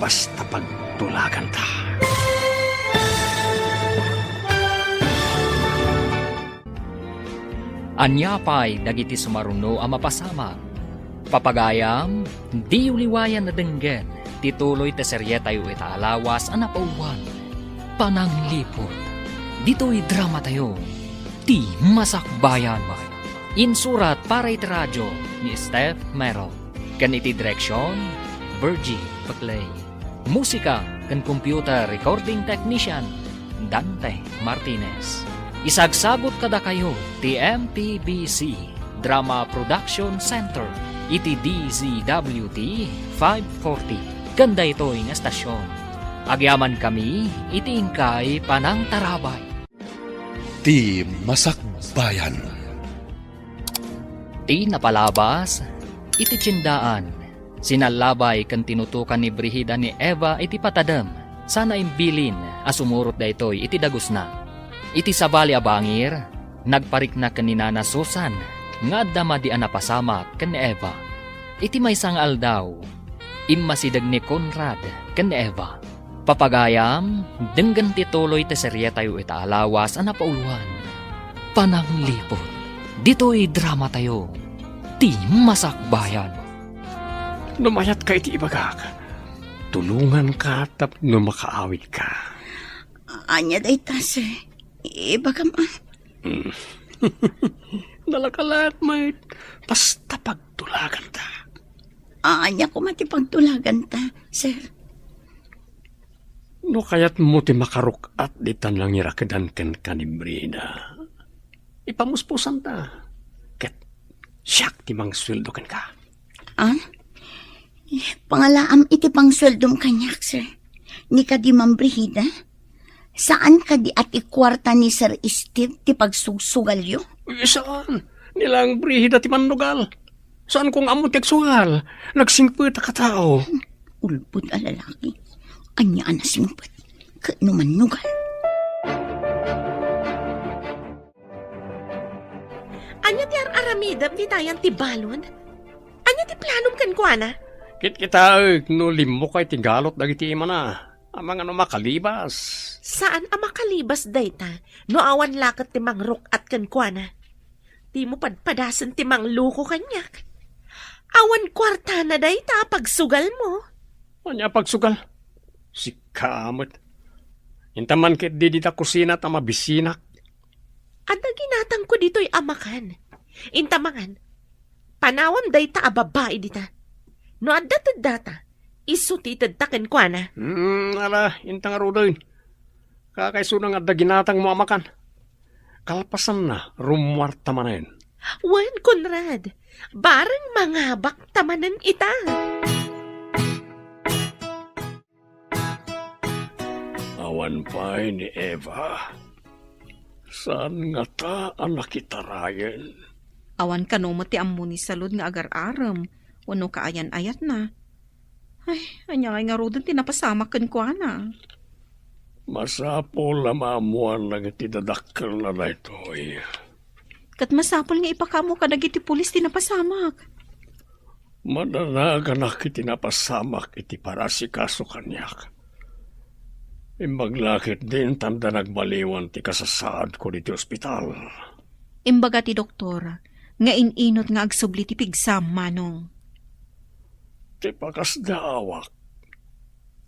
basta pagtulaganta. Ania pay dagiti sumaruno a mapasamak? Papagayam, diyo liwayan a denggen ti tuloy ti serietayo ita a lawas a napauluan, Panangliput. Ditoy dramatayo, Ti Masakbayan. Insurat para iti radio ni Steph Merrill, ken iti direksion, Virgie Paclay. Musika ken computer recording technician, Dante Martinez. Isagsagut kadakayo ti M P B C Drama Production Center iti D Z W T five forty ken daytoy nga estasion. Agyamankami iti inkay panangtarabay. Ti Masakbayan. Ti napalabas iti tiendaan, sinallabay ken tinutokan ni Brigida ni Eva iti patadem, sana imbilin a sumurot daytoy iti dagusna. Iti sabali a bangir, nagparikna ken ni Nana Susan nga adda madi a napasamak ken ni Eva. Iti maysa nga aldaw, immasideg ni Conrad ken ni Eva. Papagayam, denggen ti tuloy ti serietayo ita a lawas a napauluan, Panangliput. Ditoy dramatayo, Ti Masakbayan. No mayatka iti ibagak, tulonganka tapno makaawidka. Ania dayta, sir? Ibagam, a. Mm. Nalaka laeng met, basta pagtulaganta. Ania koma ti pagtulaganta, sir? No kayatmo ti makaruk-at dita nangirakedan kenka ni Brida, ipamuspusanta, ket siak ti mangsueldo kenka. Ah? Pangalaam iti pangsueldom kaniak, sir. Ni kadi, Ma'am Brigida? Saan kadi a ti kuarta ni Sir Steve ti pagsugsugalyo? Uy, saan. Ni laeng Brigida ti mannugal. Saan ko nga ammo ti agsugal. Nagsingpet a katao. Ulbod a lalaki. Ania a nasingpet? Ket no mannugal? Ania ti ar-aramidem ditayan ti balon? Ania ti planom kenkuana? Kitkitaek no limmukay ti galot dagiti imana. Amangan no makalibas. Saan a makalibas dayta no awan la ket ti mangruk-at kenkuana. Dimo padpadasen ti mangloko kaniak. Awan kuartana dayta a pagsugalmo. Ania a pagsugal? Sika met. Inta man ketdi dita kusina ta mabisinak. Adda ginatangko ditoy a makan. Inta mangan. Panawam dayta a babai dita. No adda teddata, isu ti itedta kenkuana. Hmm, ala, inta ngaruden. Kakaisuna nga adda ginatangmo a makan. Kalpasanna, rummuarta manen. Wen, Conrad, bareng mangabakta manen ita. Awan pay ni Eva. Saan ngata a nakitarayen? Awan kano met ti ammo ni Salud nga agar-arem wenno kaayan-ayatna. Ay, ania ngay ngaruden ti napasamak kenkuana? Masapul a maammuan dagiti dadakkelna daytoy. Ket masapul nga ipakaammo kadagiti pulis ti napasamak. Madanaganak iti napasamak iti parasikaso kaniak. Imbag la ketdi intanda nagbaliwan ti kasasaadko ditoy ospital. Imbaga ti doktor nga in-inut nga agsubli ti pigsam, Manong. Ti pakasdaawak,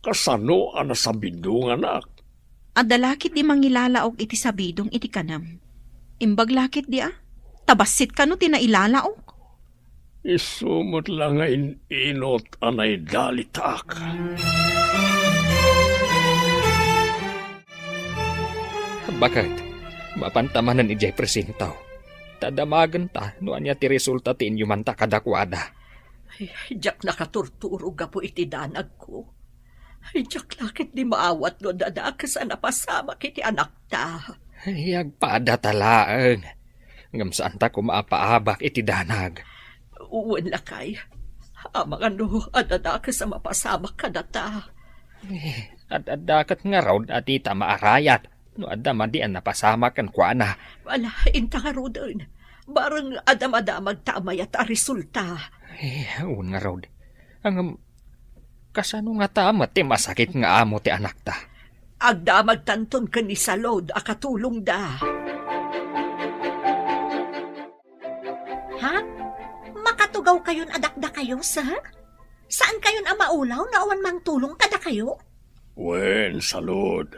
kasano a nasabidonganak? Adda la ketdi mangilalaok iti sabidong iti kanem. Imbag la ketdi a, ta bassit kano ti nailalaok. Isu met la nga in-inut a naidalitak. Baket, mapanta manen idiay presinto. Ta damagenta no ania ti resulta ti inyumanta kadakuada. Ay, diak nakaturturo gapu iti danagko. Ay, diak la ketdi maawat no adda dakes a napasamak iti anakta. Ay, agpadata laeng. Ngem saanta koma a paabak iti danag. Wen lakay, amangan no adda dakes a mapasamak kadata. Eh, ad-adda ket ngarud a dita maarayat no adda madi a napasamak kenkuana. Ala, inta ngaruden. Bareng adda madamagta a mayat a resulta. Eh, wen ngarud. Ngem, kasano ngata met ti masakit nga amo ti anakta? Agdamagtanton ken ni Salud a katulongda. Ha? Makatugawkayon a dakdakayo, sir? Saankayon a maulaw no awan mangtulong kadakayo? Wen, Salud.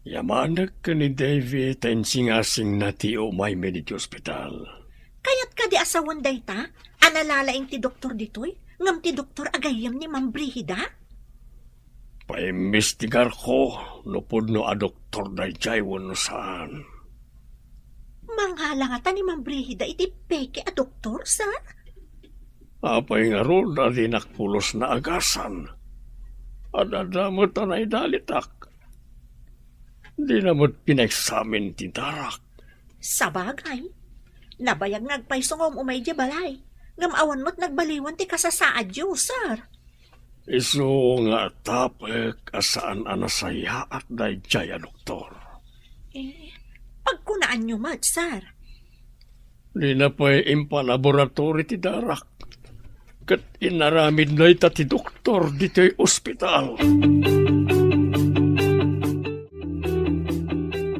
Yamanek ken ni Davy ta insingasingna ti umaymi ditoy ospital. Kayat kadi a sawen dayta a nalalaing ti doktor ditoy, ngem ti doktor a gayyem ni Ma'am Brigida? Paimbestigarko no pudno a doktor daydiay wenno saan. Mangala ngata ni Ma'am Brigida iti peke a doktor, sir? Apay ngarud a dinak pulos naagasan? Ad-adda met a naidalitak. Dina met pinaeksamin ti darak. Sabagay, nabayag nga agpayso nga um-umay idiay balay, ngem awan met nagbaliwan ti kasasaadyo, sir. Isu nga atapek a saan a nasayaat daydiay a doktor. Eh, pagkunaanyo met, sir. Dina pay impalaboratory ti darak. Ket inaramid dayta ti doktor ditoy ospital.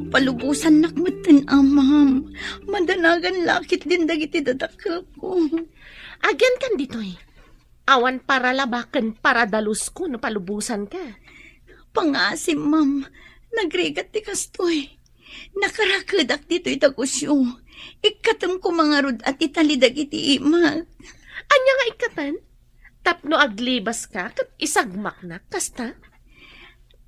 Palubosannak metten, a, ma'am. Madanagan la ketdin dagiti dadakkelko. Agyankan ditoy. Awan paralaba ken paradalusko no palubosanka. Pangaasim, ma'am. Nagrigat ti kastoy. Nakarakedak ditoy dagusyo. Ikkatem koma ngarud a ti tali dagiti imak. Ania nga ikkaten? Tapno aglibaska ket isagmaknak, kasta?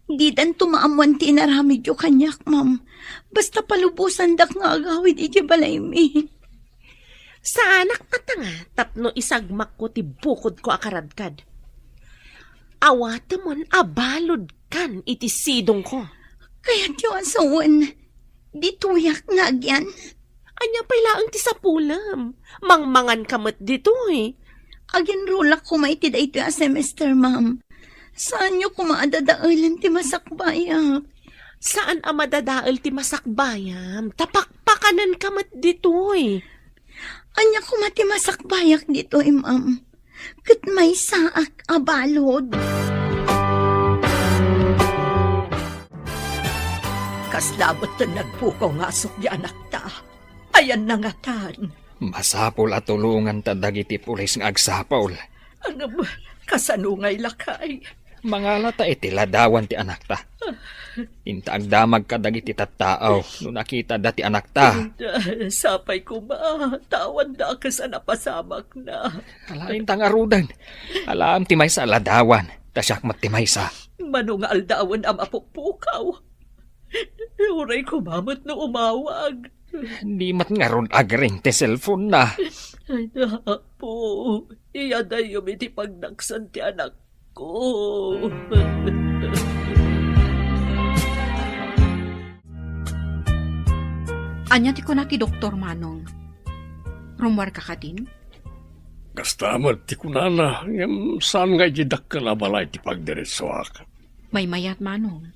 Didanto maammoan ti inaramidyo kaniak, ma'am. Basta palubosandak nga agawid idiay balaymi. Saanak a tanga tapno isagmakko ti bukodko a karadkad. Awatemon a baludkan iti sidongko. Kayatyo a sawen, ditoyak nga agyan. Ania pay laeng ti sapulem? Mangmanganka met ditoy. Aginrulak koma iti daytoy a semester, ma'am. Saanyo koma a dadaelen ti masakbayak. Saan a madadael ti masakbayam, ta pakpakanenka met ditoy. Ania koma ti masakbayak ditoy, ma'am? Ket maysaak a balud. Kasla met ti nagpukaw nga asukdi anakta. Ayanna ngatan. Masapul a tulonganta dagiti pulis nga agsapul. Ngem, kasano ngay lakay? Mangalata iti ladawan ti anakta. Inta agdamag kadagiti tattao no nakitada ti anakta. Inta, sapay koma, ta awan dakes a napasamakna. Ala, inta ngaruden. Alaem ti maysa a ladawan, ta siak met ti maysa. Mano nga aldawen a mapukpukaw? Uray koma met no umawag. Di met ngarud agring ti cellphone-na. Ay, Apo, iyadayom iti pagdaksan ti anakko. Ania ti kuna ti doktor, Manong? Rummuarka kadin? Kasta met ti kunana, ngem saan nga idiay dakkel a balay ti pagdiretsuak. Maymayat, Manong.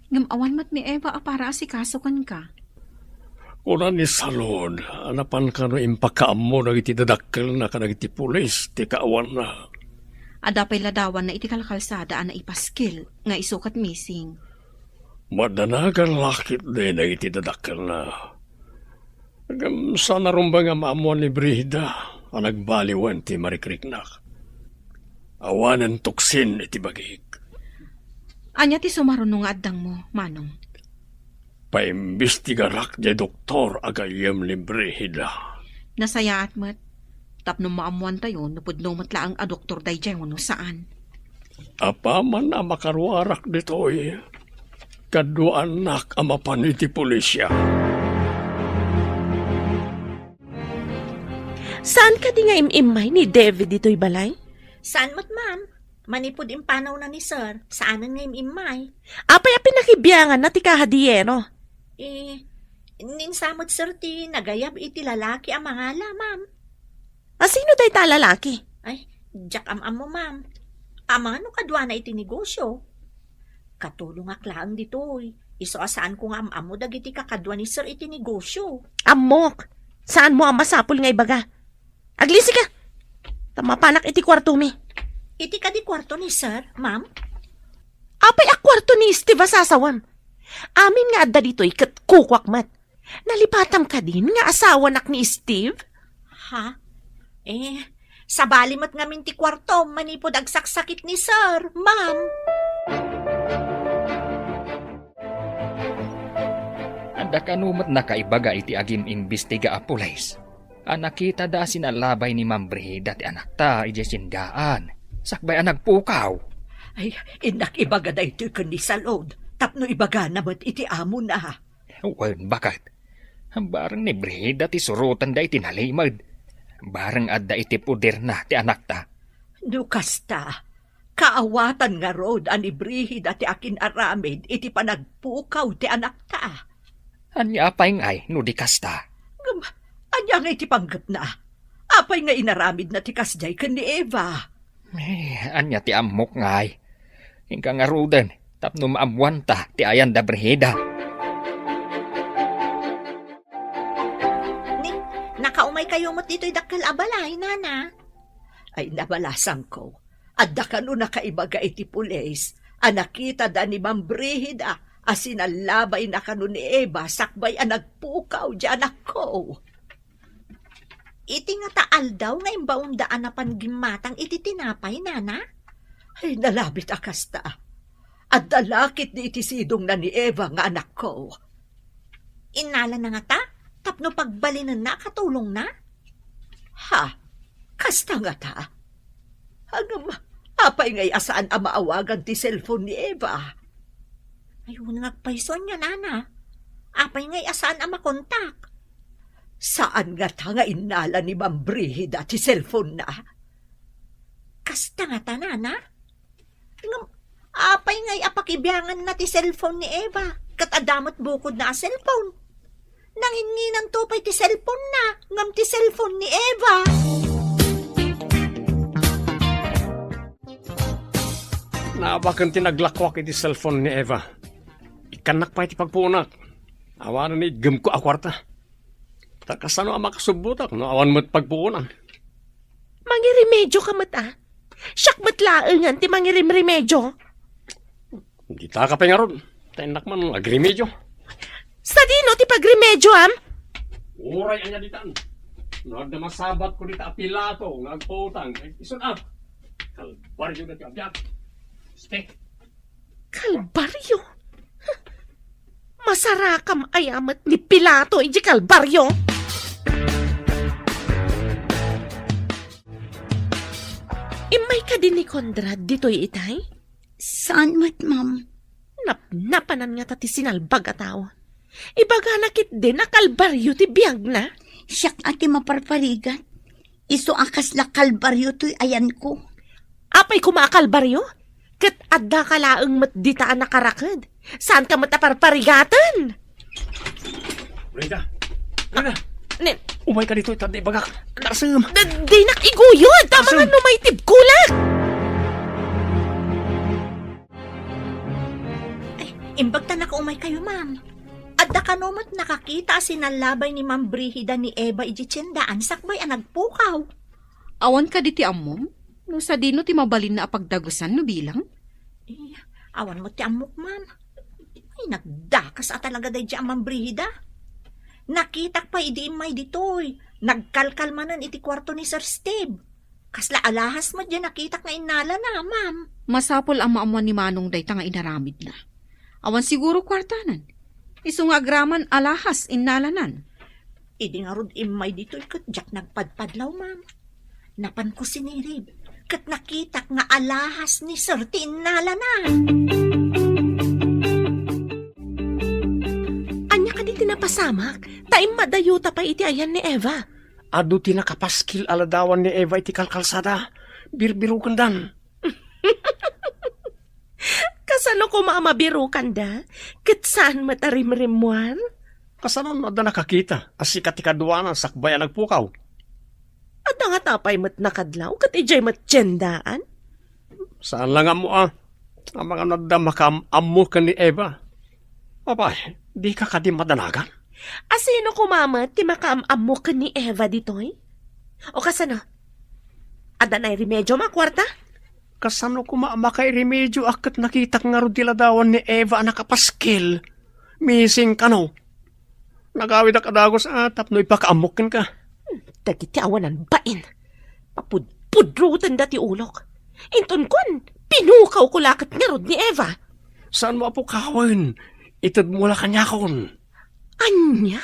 Ngem awan met ni Eva a para asikaso kenka. Kuna ni Salud a napan kano impakaammo dagiti dadakkelna kadagiti pulis ti kaawanna. Adda pay ladawanna iti kalkalsada a naipaskil nga isu ket missing. Madanagan la ketdi dagiti dadakkelna. Ngem saan a rumbeng a maammuan ni Brigida a nagbaliwen ti marikriknak. Awanen tuksin iti bagik. Ania ti sumaruno nga addangmo, Manong? Paimbestigarak diay doktor a gayyem ni Brigida. Nasayaat met. Tapno maammuantayo no pudno met laeng a doktor daydiay wenno saan. Apaman a makaruarak ditoy, kaduaannak a mapan iti pulisya. Saan kadi nga im-immay ni David ditoy balay? Saan met, ma'am. Manipud impanawna ni Sir, saanen nga im-immay. Apay a pinakibianganna ti kahadiyero? Eh, ninsa met, Sir, ti nagayab iti lalaki a mangala, ma'am. A sino dayta a lalaki? Ay, diak am-ammo, ma'am. Amangan no kaduana iti negosyo. Katulongak laeng ditoy. Isu a saanko nga am-ammo dagiti kakadua ni Sir iti negosyo. Ammok. Saanmo a masapul nga ibaga. Aglisika. Ta mapanak iti kuartomi. Iti kadi kuarto ni Sir, ma'am? Apay a kuarto ni Steve a sasawam? Amin nga adda ditoy ket kukuak met. Nalipatam kadin nga asawanak ni Steve? Ha? Eh, sabali met ngamin ti kuarto manipud agsaksakit ni Sir, ma'am. Adda kano met nakaibaga iti agim-imbestiga a pulis a nakitada a sinalabay ni Ma'am Brigida ti anakta idiay sindaan, sakbay a nagpukaw. Ay, innak ibaga daytoy ken ni Salud, tapno ibagana met iti amona. Wen, baket. Bareng ni Brigida ti surotenda iti nalimed. Bareng adda iti poderna ti anakta. No kasta, kaawatan ngarud a ni Brigida ti akin-aramid iti panagpukaw ti anakta. Ania pay ngay no di kasta? Ngem, ania ngay ti panggepna? Apay nga inaramidna ti kasdiay ken ni Eva? Eh, ania ti ammok ngay? Inka ngaruden tapno maammuanta ti ayan da Brigida. Ni, nakaumaykayo met ditoy dakkel a balay, nana? Ay, nabalasangko. Adda kano nakaibaga iti pulis a nakitada ni Ma'am Brigida a sinallabayna kano ni Eva sakbay a nagpukaw diay anakko. Iti ngata aldaw nga imbaonda a napan gimmatang iti tinapay, nana? Ay, nalabit a kasta. Adda la ketdi iti sidongna ni Eva nga anakko. Innalana ngata tapno pagbalinenna a katulongna? Ha? Kasta ngata? Ngem, apay ngay a saan a maawagan ti cellphone ni Eva? Ay, wen nga agpayso ania, nana. Apay ngay a saan a makontak? Saan ngata nga innala ni Ma'am Brigida ti cellphone-na? Kasta ngata, nana? Ngem, apay ngay a pakibianganna ti cellphone ni Eva? Ket adda met bukodna a cellphone. Nanginnginanto pay ti cellphone-na, ngem ti cellphone ni Eva. Naabaken ti naglakuak iti cellphone ni Eva. Ikkannak pay ti pagpuonak. Awanen ni iggemko a kuarta. Ta kasano a makasubbotak no awan met pagpuonan? Mangirimedioka met, a? Siak met laengen ti mangirimremedio. Dita ka pay ngarud. Ta innak man agrimedio. Sadino ti pagremedioam? Uray ania ditan. No adda masabatko dita a pilato nga agpautang, ay isun a. Kalbario daytoy a biag. Ste. Kalbario? Masarakam aya met ni Pilato idiay Kalbario? Immay kadi ni Conrad ditoy itay? Saan met, ma'am? Napnapanan ngata ti sinalbag a tao. Ibagana ketdi a Kalbario ti biagna. Siak a ti maparparigat. Isu a kasla Kalbario toy ayanko. Apay koma a Kalbario? Ket addaka laeng met dita a nakaraked. Saanka met a parparigaten. Brigida! Brigida! Nen. Umayka ditoy, ta adda ibagak. Tarsem! Da-, dinak iguyod! Tama nga no maitibkolak! Ay, Imbag ta nakaumaykayo, ma'am. Adda kano met nakakita a sinallabay ni Ma'am Brigida ni Eva idiay tiendaan sakbay a nagpukaw? Awan kadi ti ammom? No sadino ti mabalinna a pagdagusan no bilang? Eh, awan met ti ammok, ma'am. Ay, nagdakas a talaga daydiay a Ma'am Brigida. Nakitak pay idi immay ditoy. Nagkalkal manen iti kuarto ni Sir Steve. Kasla alahas met diay nakitak nga innalana, ma'am. Masapul a maammuan ni Manong dayta nga inaramidna. Awan siguro kuartanan. Isu nga agraman alahas innalanan. Idi ngarud immay ditoy ket diak nagpadpadlaw, ma'am. Napanko sinirib, ket nakitak nga alahas ni Sir ti innalana. Ania kadi ti napasamak? Ta immadayuta pay iti ayan ni Eva. Adu ti nakapaskil a ladawan ni Eva iti kalkalsada. Birbirukendan. Kasano koma a mabirukanda? Ket saan met a rimrimmuar? Kasano no adda nakakita a sika ti kaduana sakbay a nagpukaw? Adda ngata pay met nakadlaw ket idiay met tiendaan? Saan la nga ammo a, amangan no adda makaam-ammo ken ni Eva. Apay, dika kadi madanagan? A sino koma met ti makaam-ammo ken ni Eva ditoy? O kasano? Adda nairemedio a kuarta? Kasano koma a makairemedio a ket nakitak ngarud ti ladawan ni Eva a nakapaskil? Missing kano? Nagawidak a dagus a tapno ipakaammok kenka. Dagiti awanan bain. Papudpudrotenda ti ulok. Inton kuan, pinukawko la ket ngarud ni Eva. Saanmo a pukawen? Itedmo la kaniakon. Ania?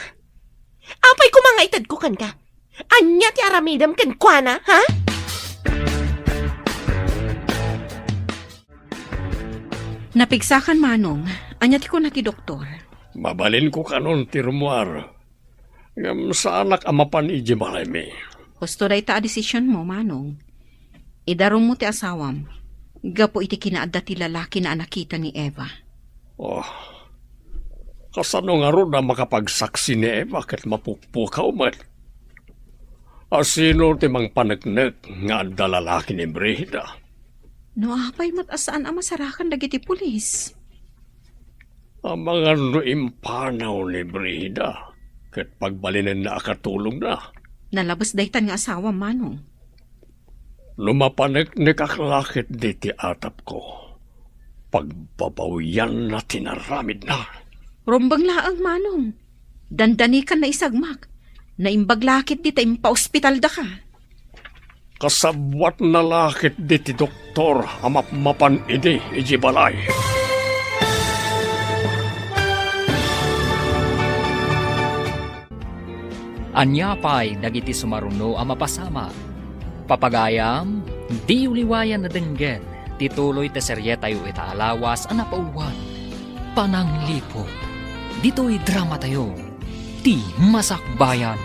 Apay koma nga itedko kenka? Ania ti aramidem kenkuana, ha? Napigsakan, Manong. Ania ti kuna ti doktor? Mabalinko kanon ti rummuar. Ngem saanak a mapan idiay balaymi. Husto dayta a desisionmo, Manong. Idarummo ti asawam gapu iti kinaadda ti lalakina a nakita ni Eva. Oh, kasano ngarud a makapagsaksi ni Eva ket mapukpukaw met? A sino ti mangpaneknek nga adda lalaki ni Brigida? No apay met a saan a masarakan dagiti pulis? Amangan no impanaw ni Brigida ket pagbalinenna a katulongna. Nalabes daytan nga asawam, Manong. No mapaneknekak la ketdi ti atapko, pagbabawianna ti naramidna. Rumbeng laeng, Manong. Dandanikan naisagmak. Naimbag la ketdi ta impaospitaldaka. Kasabuatna la ketdi ti doktor a mapmapan idi idiay balay. Ania pay dagiti sumaruno a mapasamak? Papagayam, diyo liwayan a denggen ti tuloy ti serietayo ita a lawas a napauluan, Panangliput. Ditoy dramatayo, Ti Masakbayan.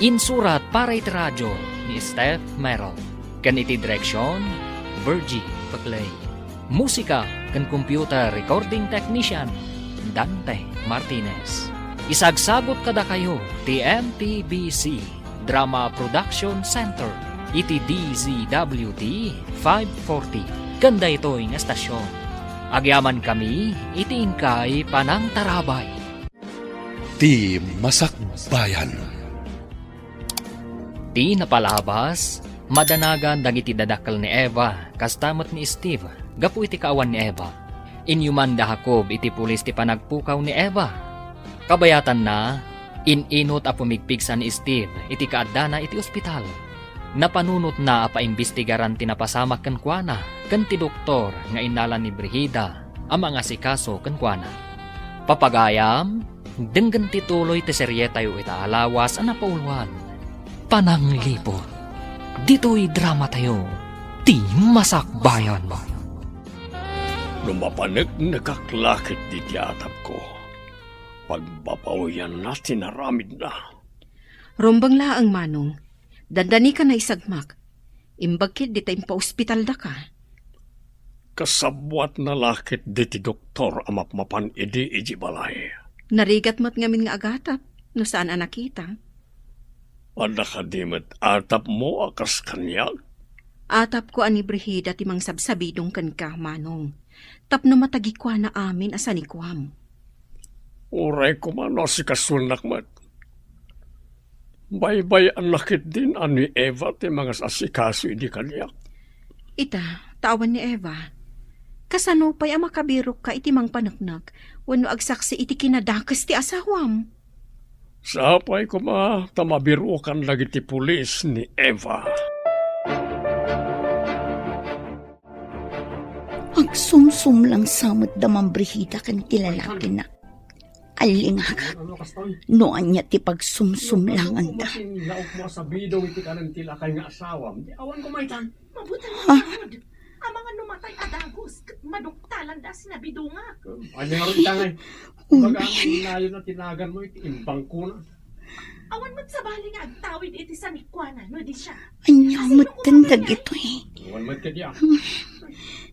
Insurat para iti radio ni Steph Merrill, ken iti direksion, Virgie Paclay. Musika ken computer recording technician, Dante Martinez. Isagsagut kadakayo ti M P B C Drama Production Center iti D Z W T five forty ken daytoy nga estasion. Agyamankami iti inkay panangtarabay. Ti Masakbayan. Ti napalabas, madanagan dagiti dadakkel ni Eva, kasta met ni Steve, gapu iti kaawan ni Eva. Inyuman da Jacob iti pulis ti panagpukaw ni Eva. Kabayatanna, in-inut a pumigpigsa ni Steve iti kaaddana iti ospital. Napanunotna a paimbestigaran ti napasamak kenkuana ken ti doktor nga innala ni Brigida a mangasikaso kenkuana. Papagayam, denggen ti tuloy ti serietayo ita a lawas a napauluan, Panangliput. Ditoy dramatayo, Ti Masakbayan. No mapaneknekak la ketdi ti atapko, pagbabawianna ti naramidna. Rumbeng laeng, Manong. Dandanikan naisagmak. Imbag ketdi ta impaospitaldaka. Kasabuatna la ketdi ti doktor a mapmapan idi idiay balay. Narigat met ngamin nga agatap no saan a nakita. Adda kadi met atapmo a kas kaniak? Atapko a ni Brigida ti mangsabsabidong kenka, Manong, tapno matagikuana amin a sanikuam. Uray koma no asikasoennak met. Baybay-anna ketdin a ni Eva ti mangas-asikaso idi kaniak. Ita, ta awan ni Eva. Kasano pay a makabirokka iti mangpaneknek wenno agsaksi iti kinadakes ti asawam? Sapay koma ta mabirokan dagiti pulis ni Eva. Agsumsumlang sa met da Ma'am Brigida ken ti lalakina. Allingagak, no ania ti pagsumsumlanganda. Naok mo a sabidong iti kanen ti lakay nga asawam, di awan ko maitan. Mabuti nga Ha? Amangan no matay a dagus, ket maduktalan da a sinabidongak. Ania nga ron itangay? Baga amin nayon na tinagan mo iti imbangkuna. Awan met sabali nga agtawid iti sanikuana, no di siya. Ania met ten dagitoy? Awan met kadi a.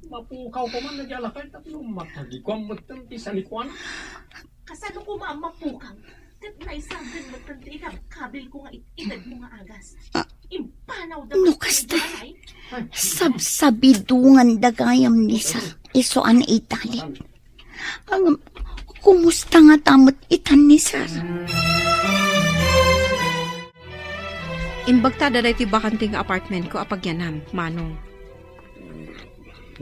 Mapukaw ko man na di alakay, tapno matagikuan met ten ti sanikuana. Kasano koma a mapukaw? Ket naisagden met ten ti ikabkabil ko nga it-ited mo nga agas. Ah, Impanaw da no met kasta, iti alay. Sabsabidongan da gayam ni Sir. Isu a naitali. Ang, kumusta nga ta met itan ni Sir? Imbagta da daytoy bakante nga apartment ko a pagyanam, Manong.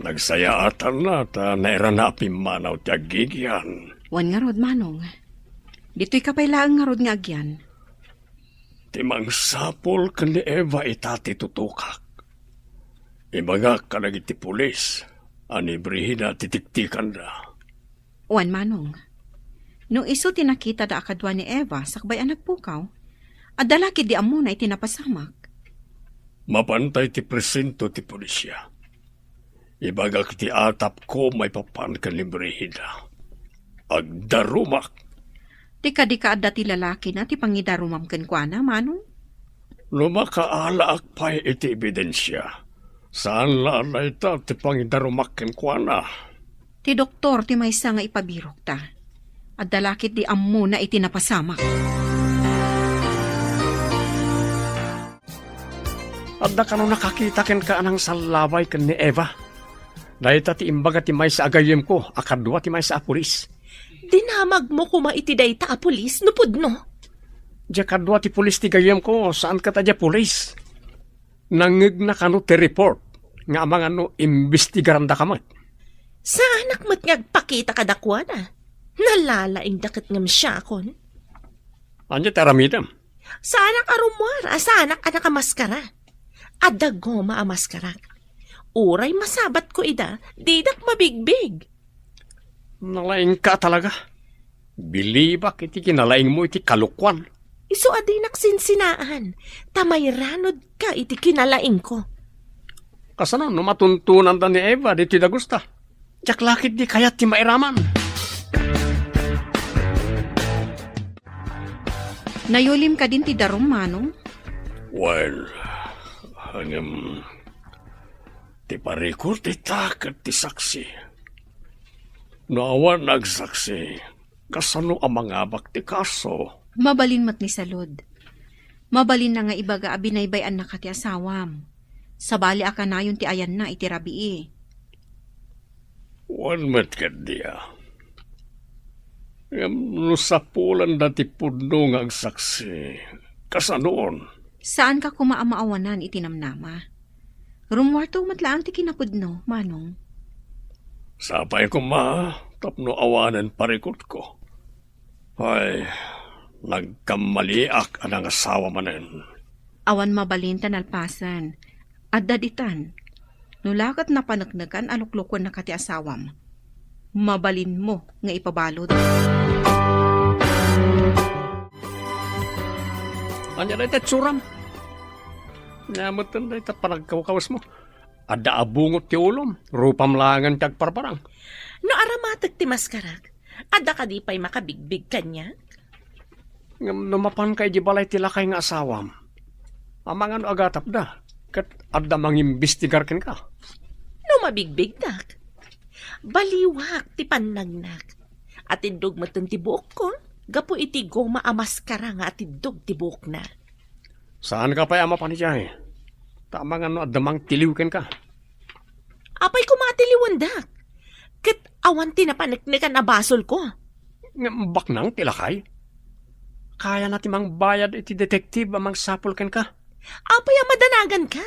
Nagsayaatanna ta nairana a pimmanaw ti aggigian. Wen ngarud, Manong. Ditoy ka pay laeng ngarud nga agyan. Ti mangsapul ken ni Eva ita ti tutokak. Ibagak kadagiti pulis a ni Brigida ti tiktikanda. Wen, Manong. No isu ti nakitada a kadua ni Eva sakbay a nagpukaw, adda la ketdi ammona iti napasamak. Mapantay ti presento ti pulisya. Ibagak ti atapko maipapan ken ni Brigida. Agdarumak. Ti kadi ka adda ti lalakina ti pangidarumam kenkuana, Manong? No makaalaak pay iti ebidensia, saan la a dayta ti pangidarumak kenkuana. Ti doktor ti maysa nga ipabirokta. Adda la ketdi ammona iti napasamak. Adda kano nakakita kenka a nangsallaway ken ni Eva? Dayta ti imbaga ti maysa a gayyemko a kadua ti maysa a pulis. Dinamagmo koma iti dayta a pulis no pudno? Dia kadua ti pulis ti gayyemko, saan ket a dia pulis. Nangngegna kano ti report nga amangan no imbestigarandaka met. Saanak met nga agpakita kadakuada. Nalalaingda ket ngem siakon. Ania ti aramidem? Saanak a rummuar a saanak a nakamaskara. Adda goma a maskarak. Uray masabatko ida, didak mabigbig. Nalaingka talaga. Bilibak iti kinalaingmo iti kalokuan. Isu a dinak sinsinaan, ta mairanudka iti kinalaingko. Kasano no matuntonanda ni Eva ditoy dagusta? Diak la ketdi kayat ti mairaman. Nayulim kadin ti darum, Manong? Well, ngem, ti parikut ita ket ti saksi. No awan nagsaksi, kasano a mangabak ti kaso? Mabalin met ni Salud. Mabalinna nga ibaga a binaybay-annaka ti asawam. Sabali a kanayon ti ayanna iti rabii. Wen met ket dia. Ngem no sapulanda ti pudno nga agsaksi, kasanoon? Saanka koma a maawanan iti namnama. Rummuarto met laeng ti kinapudno, Manong. Sapay koma tapno awanen parikutko. Ay, nagkammaliak a nangasawa manen. Awan mabalin ta nalpasen. Adda ditan. No la ket napaneknekan a luklukuennaka ti asawam, mabalinmo nga ipabalud. Ania dayta itsuram? Ania metten dayta panagkawkawesmo? Adda a bungot ti ulom, rupam laengen ti agparparang. No aramatek ti maskarak, adda kadi pay makabigbig kaniak? Ngem no mapanka idiay balay ti lakay nga asawam, amangan no agatapda, ket adda mangimbestigar kenka. No mabigbigdak, baliwak ti pannagnak. Atiddog metten ti buokko, gapu iti goma a maskara nga atiddog ti buokna. Saanka pay a mapan idiay. Ta amangan no adda mangtiliw kenka. Apay koma a tiliwendak? Ket awan ti napaneknekan a basolko. Ngem baknang ti lakay. Kayana ti mangbayad iti detective a mangsapul kenka. Apay a madanaganka?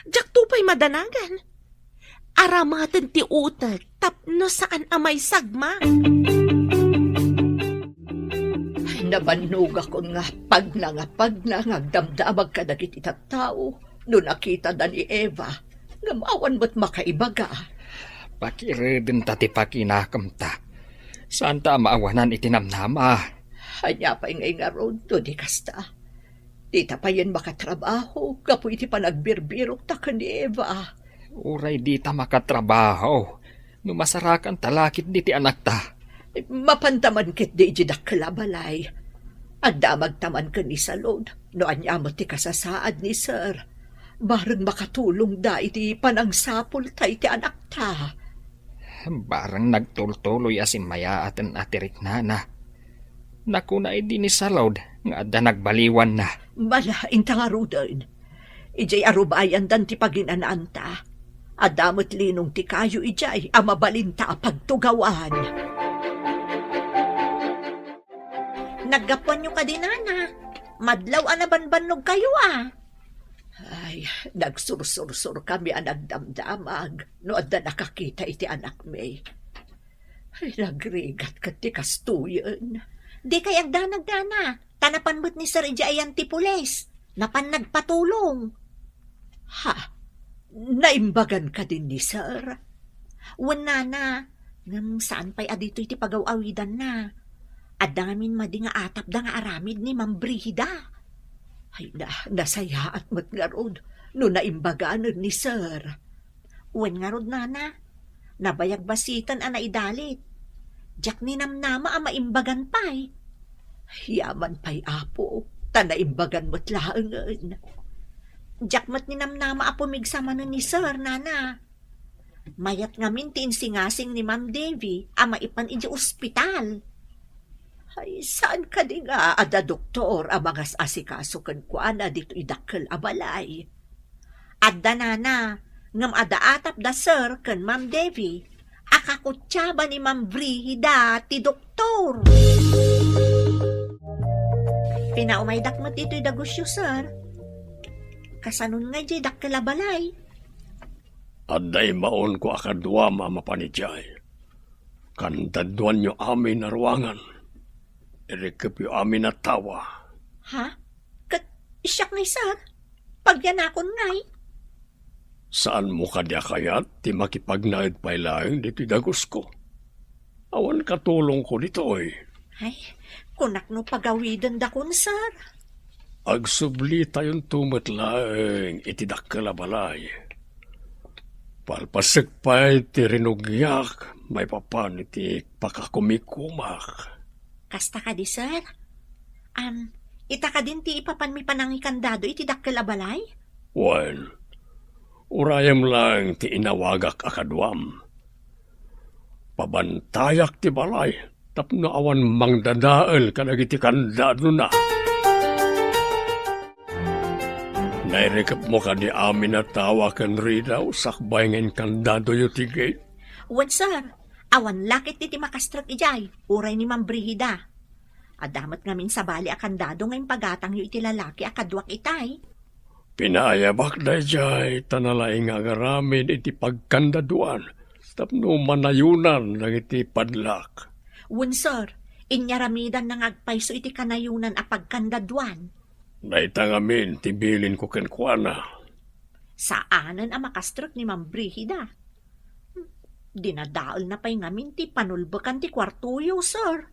Diakto pay madanagan. Aramaten ti utek tapno saan a maisagmak. Ay, nabannogakon nga pagna nga pagna nga agdamdamag kadagiti tattao no nakitada ni Eva, ngem awan met makaibaga. Pakiredenta ti pakinakemta. Saanta a maawanan iti namnama. Ania pay ngay ngarud no di kasta? Dita payen makatrabaho gapu iti panagbirbirokta ken ni Eva. Uray dita makatrabaho, no masarakanta la ketdi ti anakta. Mapanta man ketdi idiay dakkel a balay. Agdamagta man ken ni Salud, no ania met ti kasasaad ni Sir. Bareng makatulongda iti panangsapulta iti anakta. Bareng nagtultuloy a simmayaaten a ti riknana. Nakuna idi ni Salud nga adda nagbaliwanna. Bala, inta ngaruden. Idiay arubayandan ti paginanaanta. Adda met linong ti kayo idiay a mabalinta a pagtugawan. Naggapuanyo kadi, nana? Madlaw a nabanbannog kayo, a. Ay, nagsursursurkami a nagdamdamag no adda nakakita iti anakmi. Ay, nagrigat ket ti kastoyen. Dikay agdanag, nana, ta napan met ni Sir idiay ayan ti pulis. Napan nagpatulong. Ha? Naimbagan kadin ni Sir? Wen, nana, ngem saan pay a ditoy ti pagaw-awidanna. Adda ngamin madi nga atapda nga aramid ni Ma'am Brigida. Ay na, nasayaat met ngarud no naimbaganen ni Sir. Wen ngarud, nana, nabayag basiten a naidalit. Diak ninamnama a maimbagan pay. Yaman pay, Apo, ta naimbagan met laengen. Diak met ninamnama a pumigsa manen ni Sir, nana. Mayat ngamin ti insingasing ni Ma'am Devi a maipan idiay ospital. Ay, saan kadi nga adda doktor a mangas-asikaso kenkuana ditoy dakkel a balay? Adda, nana, ngem adda atapda Sir ken Ma'am Devi a kakutiaba ni Ma'am Brigida ti doktor. Pinaumaydak met ditoy dagusyo, Sir. Kasanon nga idiay dakkel a balay? Adda immaonko a kaduam a mapan idiay. Kandaduanyo amin a ruangan. Irikepyo amin a tawa. Ha? Ket siak ngay, Sir? Pagyanakon ngay? Saanmo kadi a kayat ti makipagnaed pay laeng ditoy dagusko? Awan katulongko ditoy. Ay, kunak no pagawidendakon, Sir. Agsublitayonto met laeng iti dakkel a balay. Palpasek pay ti rinugyak maipapan iti pakakumikumak. Kasta kadi, Sir? Am, ita kadin ti ipapanmi panangikandado iti dakkel a balay? Wen, urayem laeng ti inawagak a kaduam. Pabantayak ti balay tapno awan mangdadael kadagiti kandadona. Nairikepmo kadi amin a tawa ken ridaw sakbay nga inkandadoyo ti gate? Wen, sir. Awan la ketdi ti makastrek idiay, uray ni Ma'am Brigida. Adda met ngamin sabali a kandado nga impagatangyo iti lalaki a kaduak itay. Pinaayabak daydiay ta nalaing nga agaramid iti pagkandaduan tapno manayonan dagiti padlak. Wen, sir, inyaramidanna nga agpayso iti kanayonan a pagkandaduan. Dayta ngamin ti bilinko kenkuana. Saanen a makastrek ni Ma'am Brigida. Dinadaelna pay ngamin ti panulbekan ti kuartoyo, sir.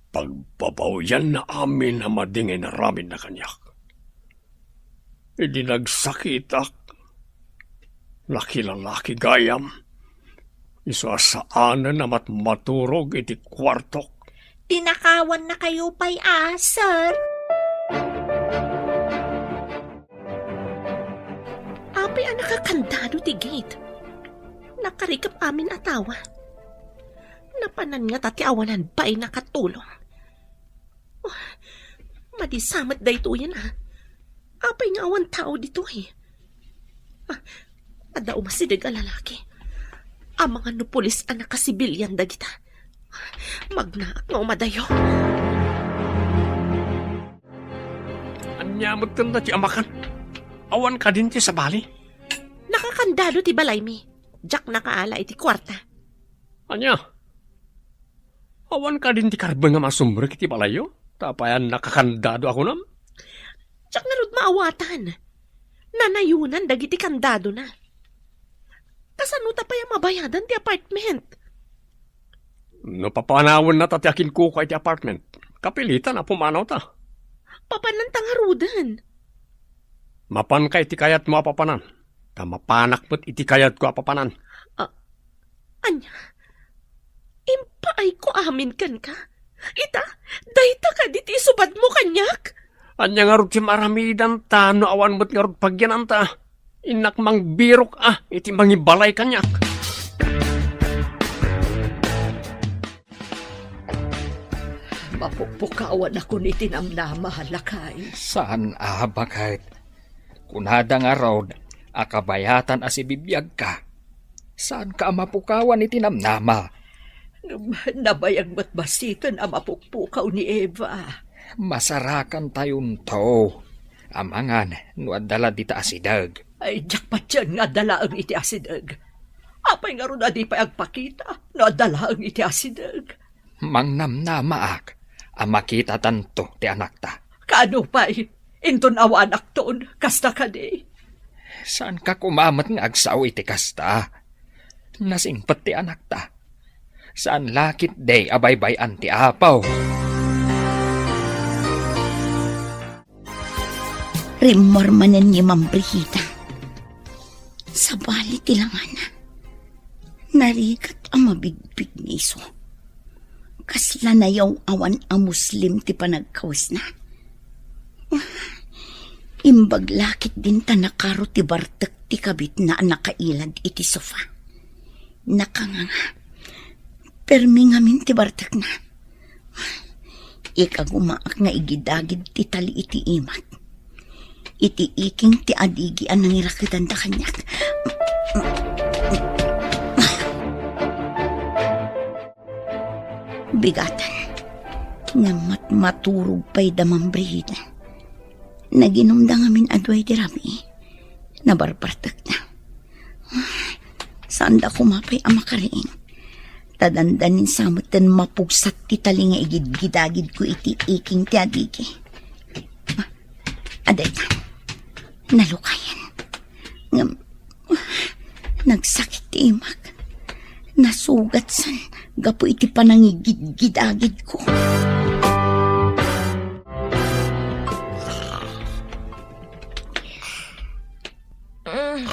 Pagbabawianna amin a madi nga inaramidna kaniak. Idi nagsakitak, nakilalaki gayam, isu a saanen a matmaturog iti kuartok. Tinakawannakayo pay a, sir. Apay a nakakandado ti gate? Nakarikep amin a tawa. Napanan ngata ti awanan bain a katulong. Oh, madi sa met daytoyen a. Apay nga awan tao ditoy? Adda umasideg a lalaki. Amangan no pulis a nakasibilian dagita. Magnaak nga umadayo. Ania met kanda ti amakan? Awan kadin ti sabali? Nakakandado ti balaymi. Diak nakaala iti kuarta. Ania? Awan kadin ti karbeng nga masumrek iti balayyo? Ta apay a nakakandado a kunam? Diak ngarud maawatan. Nanayonan dagiti kandadona. Kasano ta pay a mabayadan ti apartment? No papanawennata ti akinkukua iti apartment, kapilitan a pumanawta. Papananta ngaruden. Mapanka iti kayatmo a papanan, ta mapanak met iti kayatko a papanan. Ah, ania? Impaayko amin kenka? Ita, dayta kadi ti isubadmo kaniak? Ania ngarud ti maaramidanta no awan met ngarud pagyananta? Innak mangbirok a iti mangibalay kaniak. Mapukpukawanakon iti namnama, lakay. Saan a, baket. Kunada ngarud a kabayatan a sibibiagka. Saanka a mapukawan iti namnama. Ngem nabayag met basiten a mapukpukaw ni Eva. Masarakantayonto. Amangan no adda la dita asideg. Ay, diak patien nga adda laeng iti asideg. Apay ngarud a di pay agpakita no adda laeng iti asideg? Mangnamnamaak a makitatanto ti anakta. Kaano pay? Inton awanakton, kasta kadi? Saanka koma met nga agsao iti kasta? Nasingpet ti anakta. Saan la ketdi a baybay-an ti Apo. Rimmuar manen ni Ma'am Brigida. Sabali ti langana. Narigat a mabigpig ni isu. Kasla nayaw-awan a Muslim ti panagkawesna. Imbag la ketdin ta nakaro ti bartek ti kabitna a nakailad iti sofa. Nakanganga. Permi ngamin ti bartekna. Ikagumaak nga igidagid ti tali iti imak. Iti iking ti adigi a nangiraketanda kaniak. Bigatan. Ngem met maturog pay da Ma'am Brigida. Naginumda ngamin a duay ti rabii. Nabarbartekda. Saanda koma pay a makariing. Ta dandanin sa metten mapugsat ti tali nga igidgidagidko iti iking ti adigi. Adayta. Nalukayan. Ngem, nagsakit ti imak. Nasugatsan gapu iti panangigidgidagidko. Mm,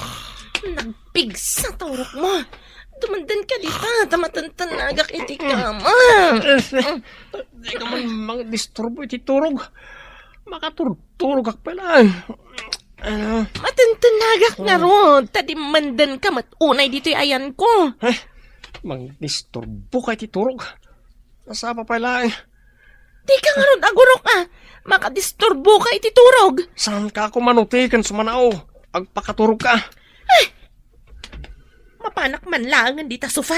nagpigsa ta urokmo. Dumandan ka dita, ta matentenagak iti kama. Di ka man mangdisturbo iti turog. Makaturturogak pay laeng. Ah. Matentenagak ngarud, ta dimmandan ka met unay ditoy ayanko. Eh, mangdisturbo ka iti turog. Nasapa pay laeng. Di ka ngarud agurok a. Makadisturbo ka iti turog. Saan ka ako manuti ken sumanao? Agpakaturog ka. Mapanak man laengen dita sofa.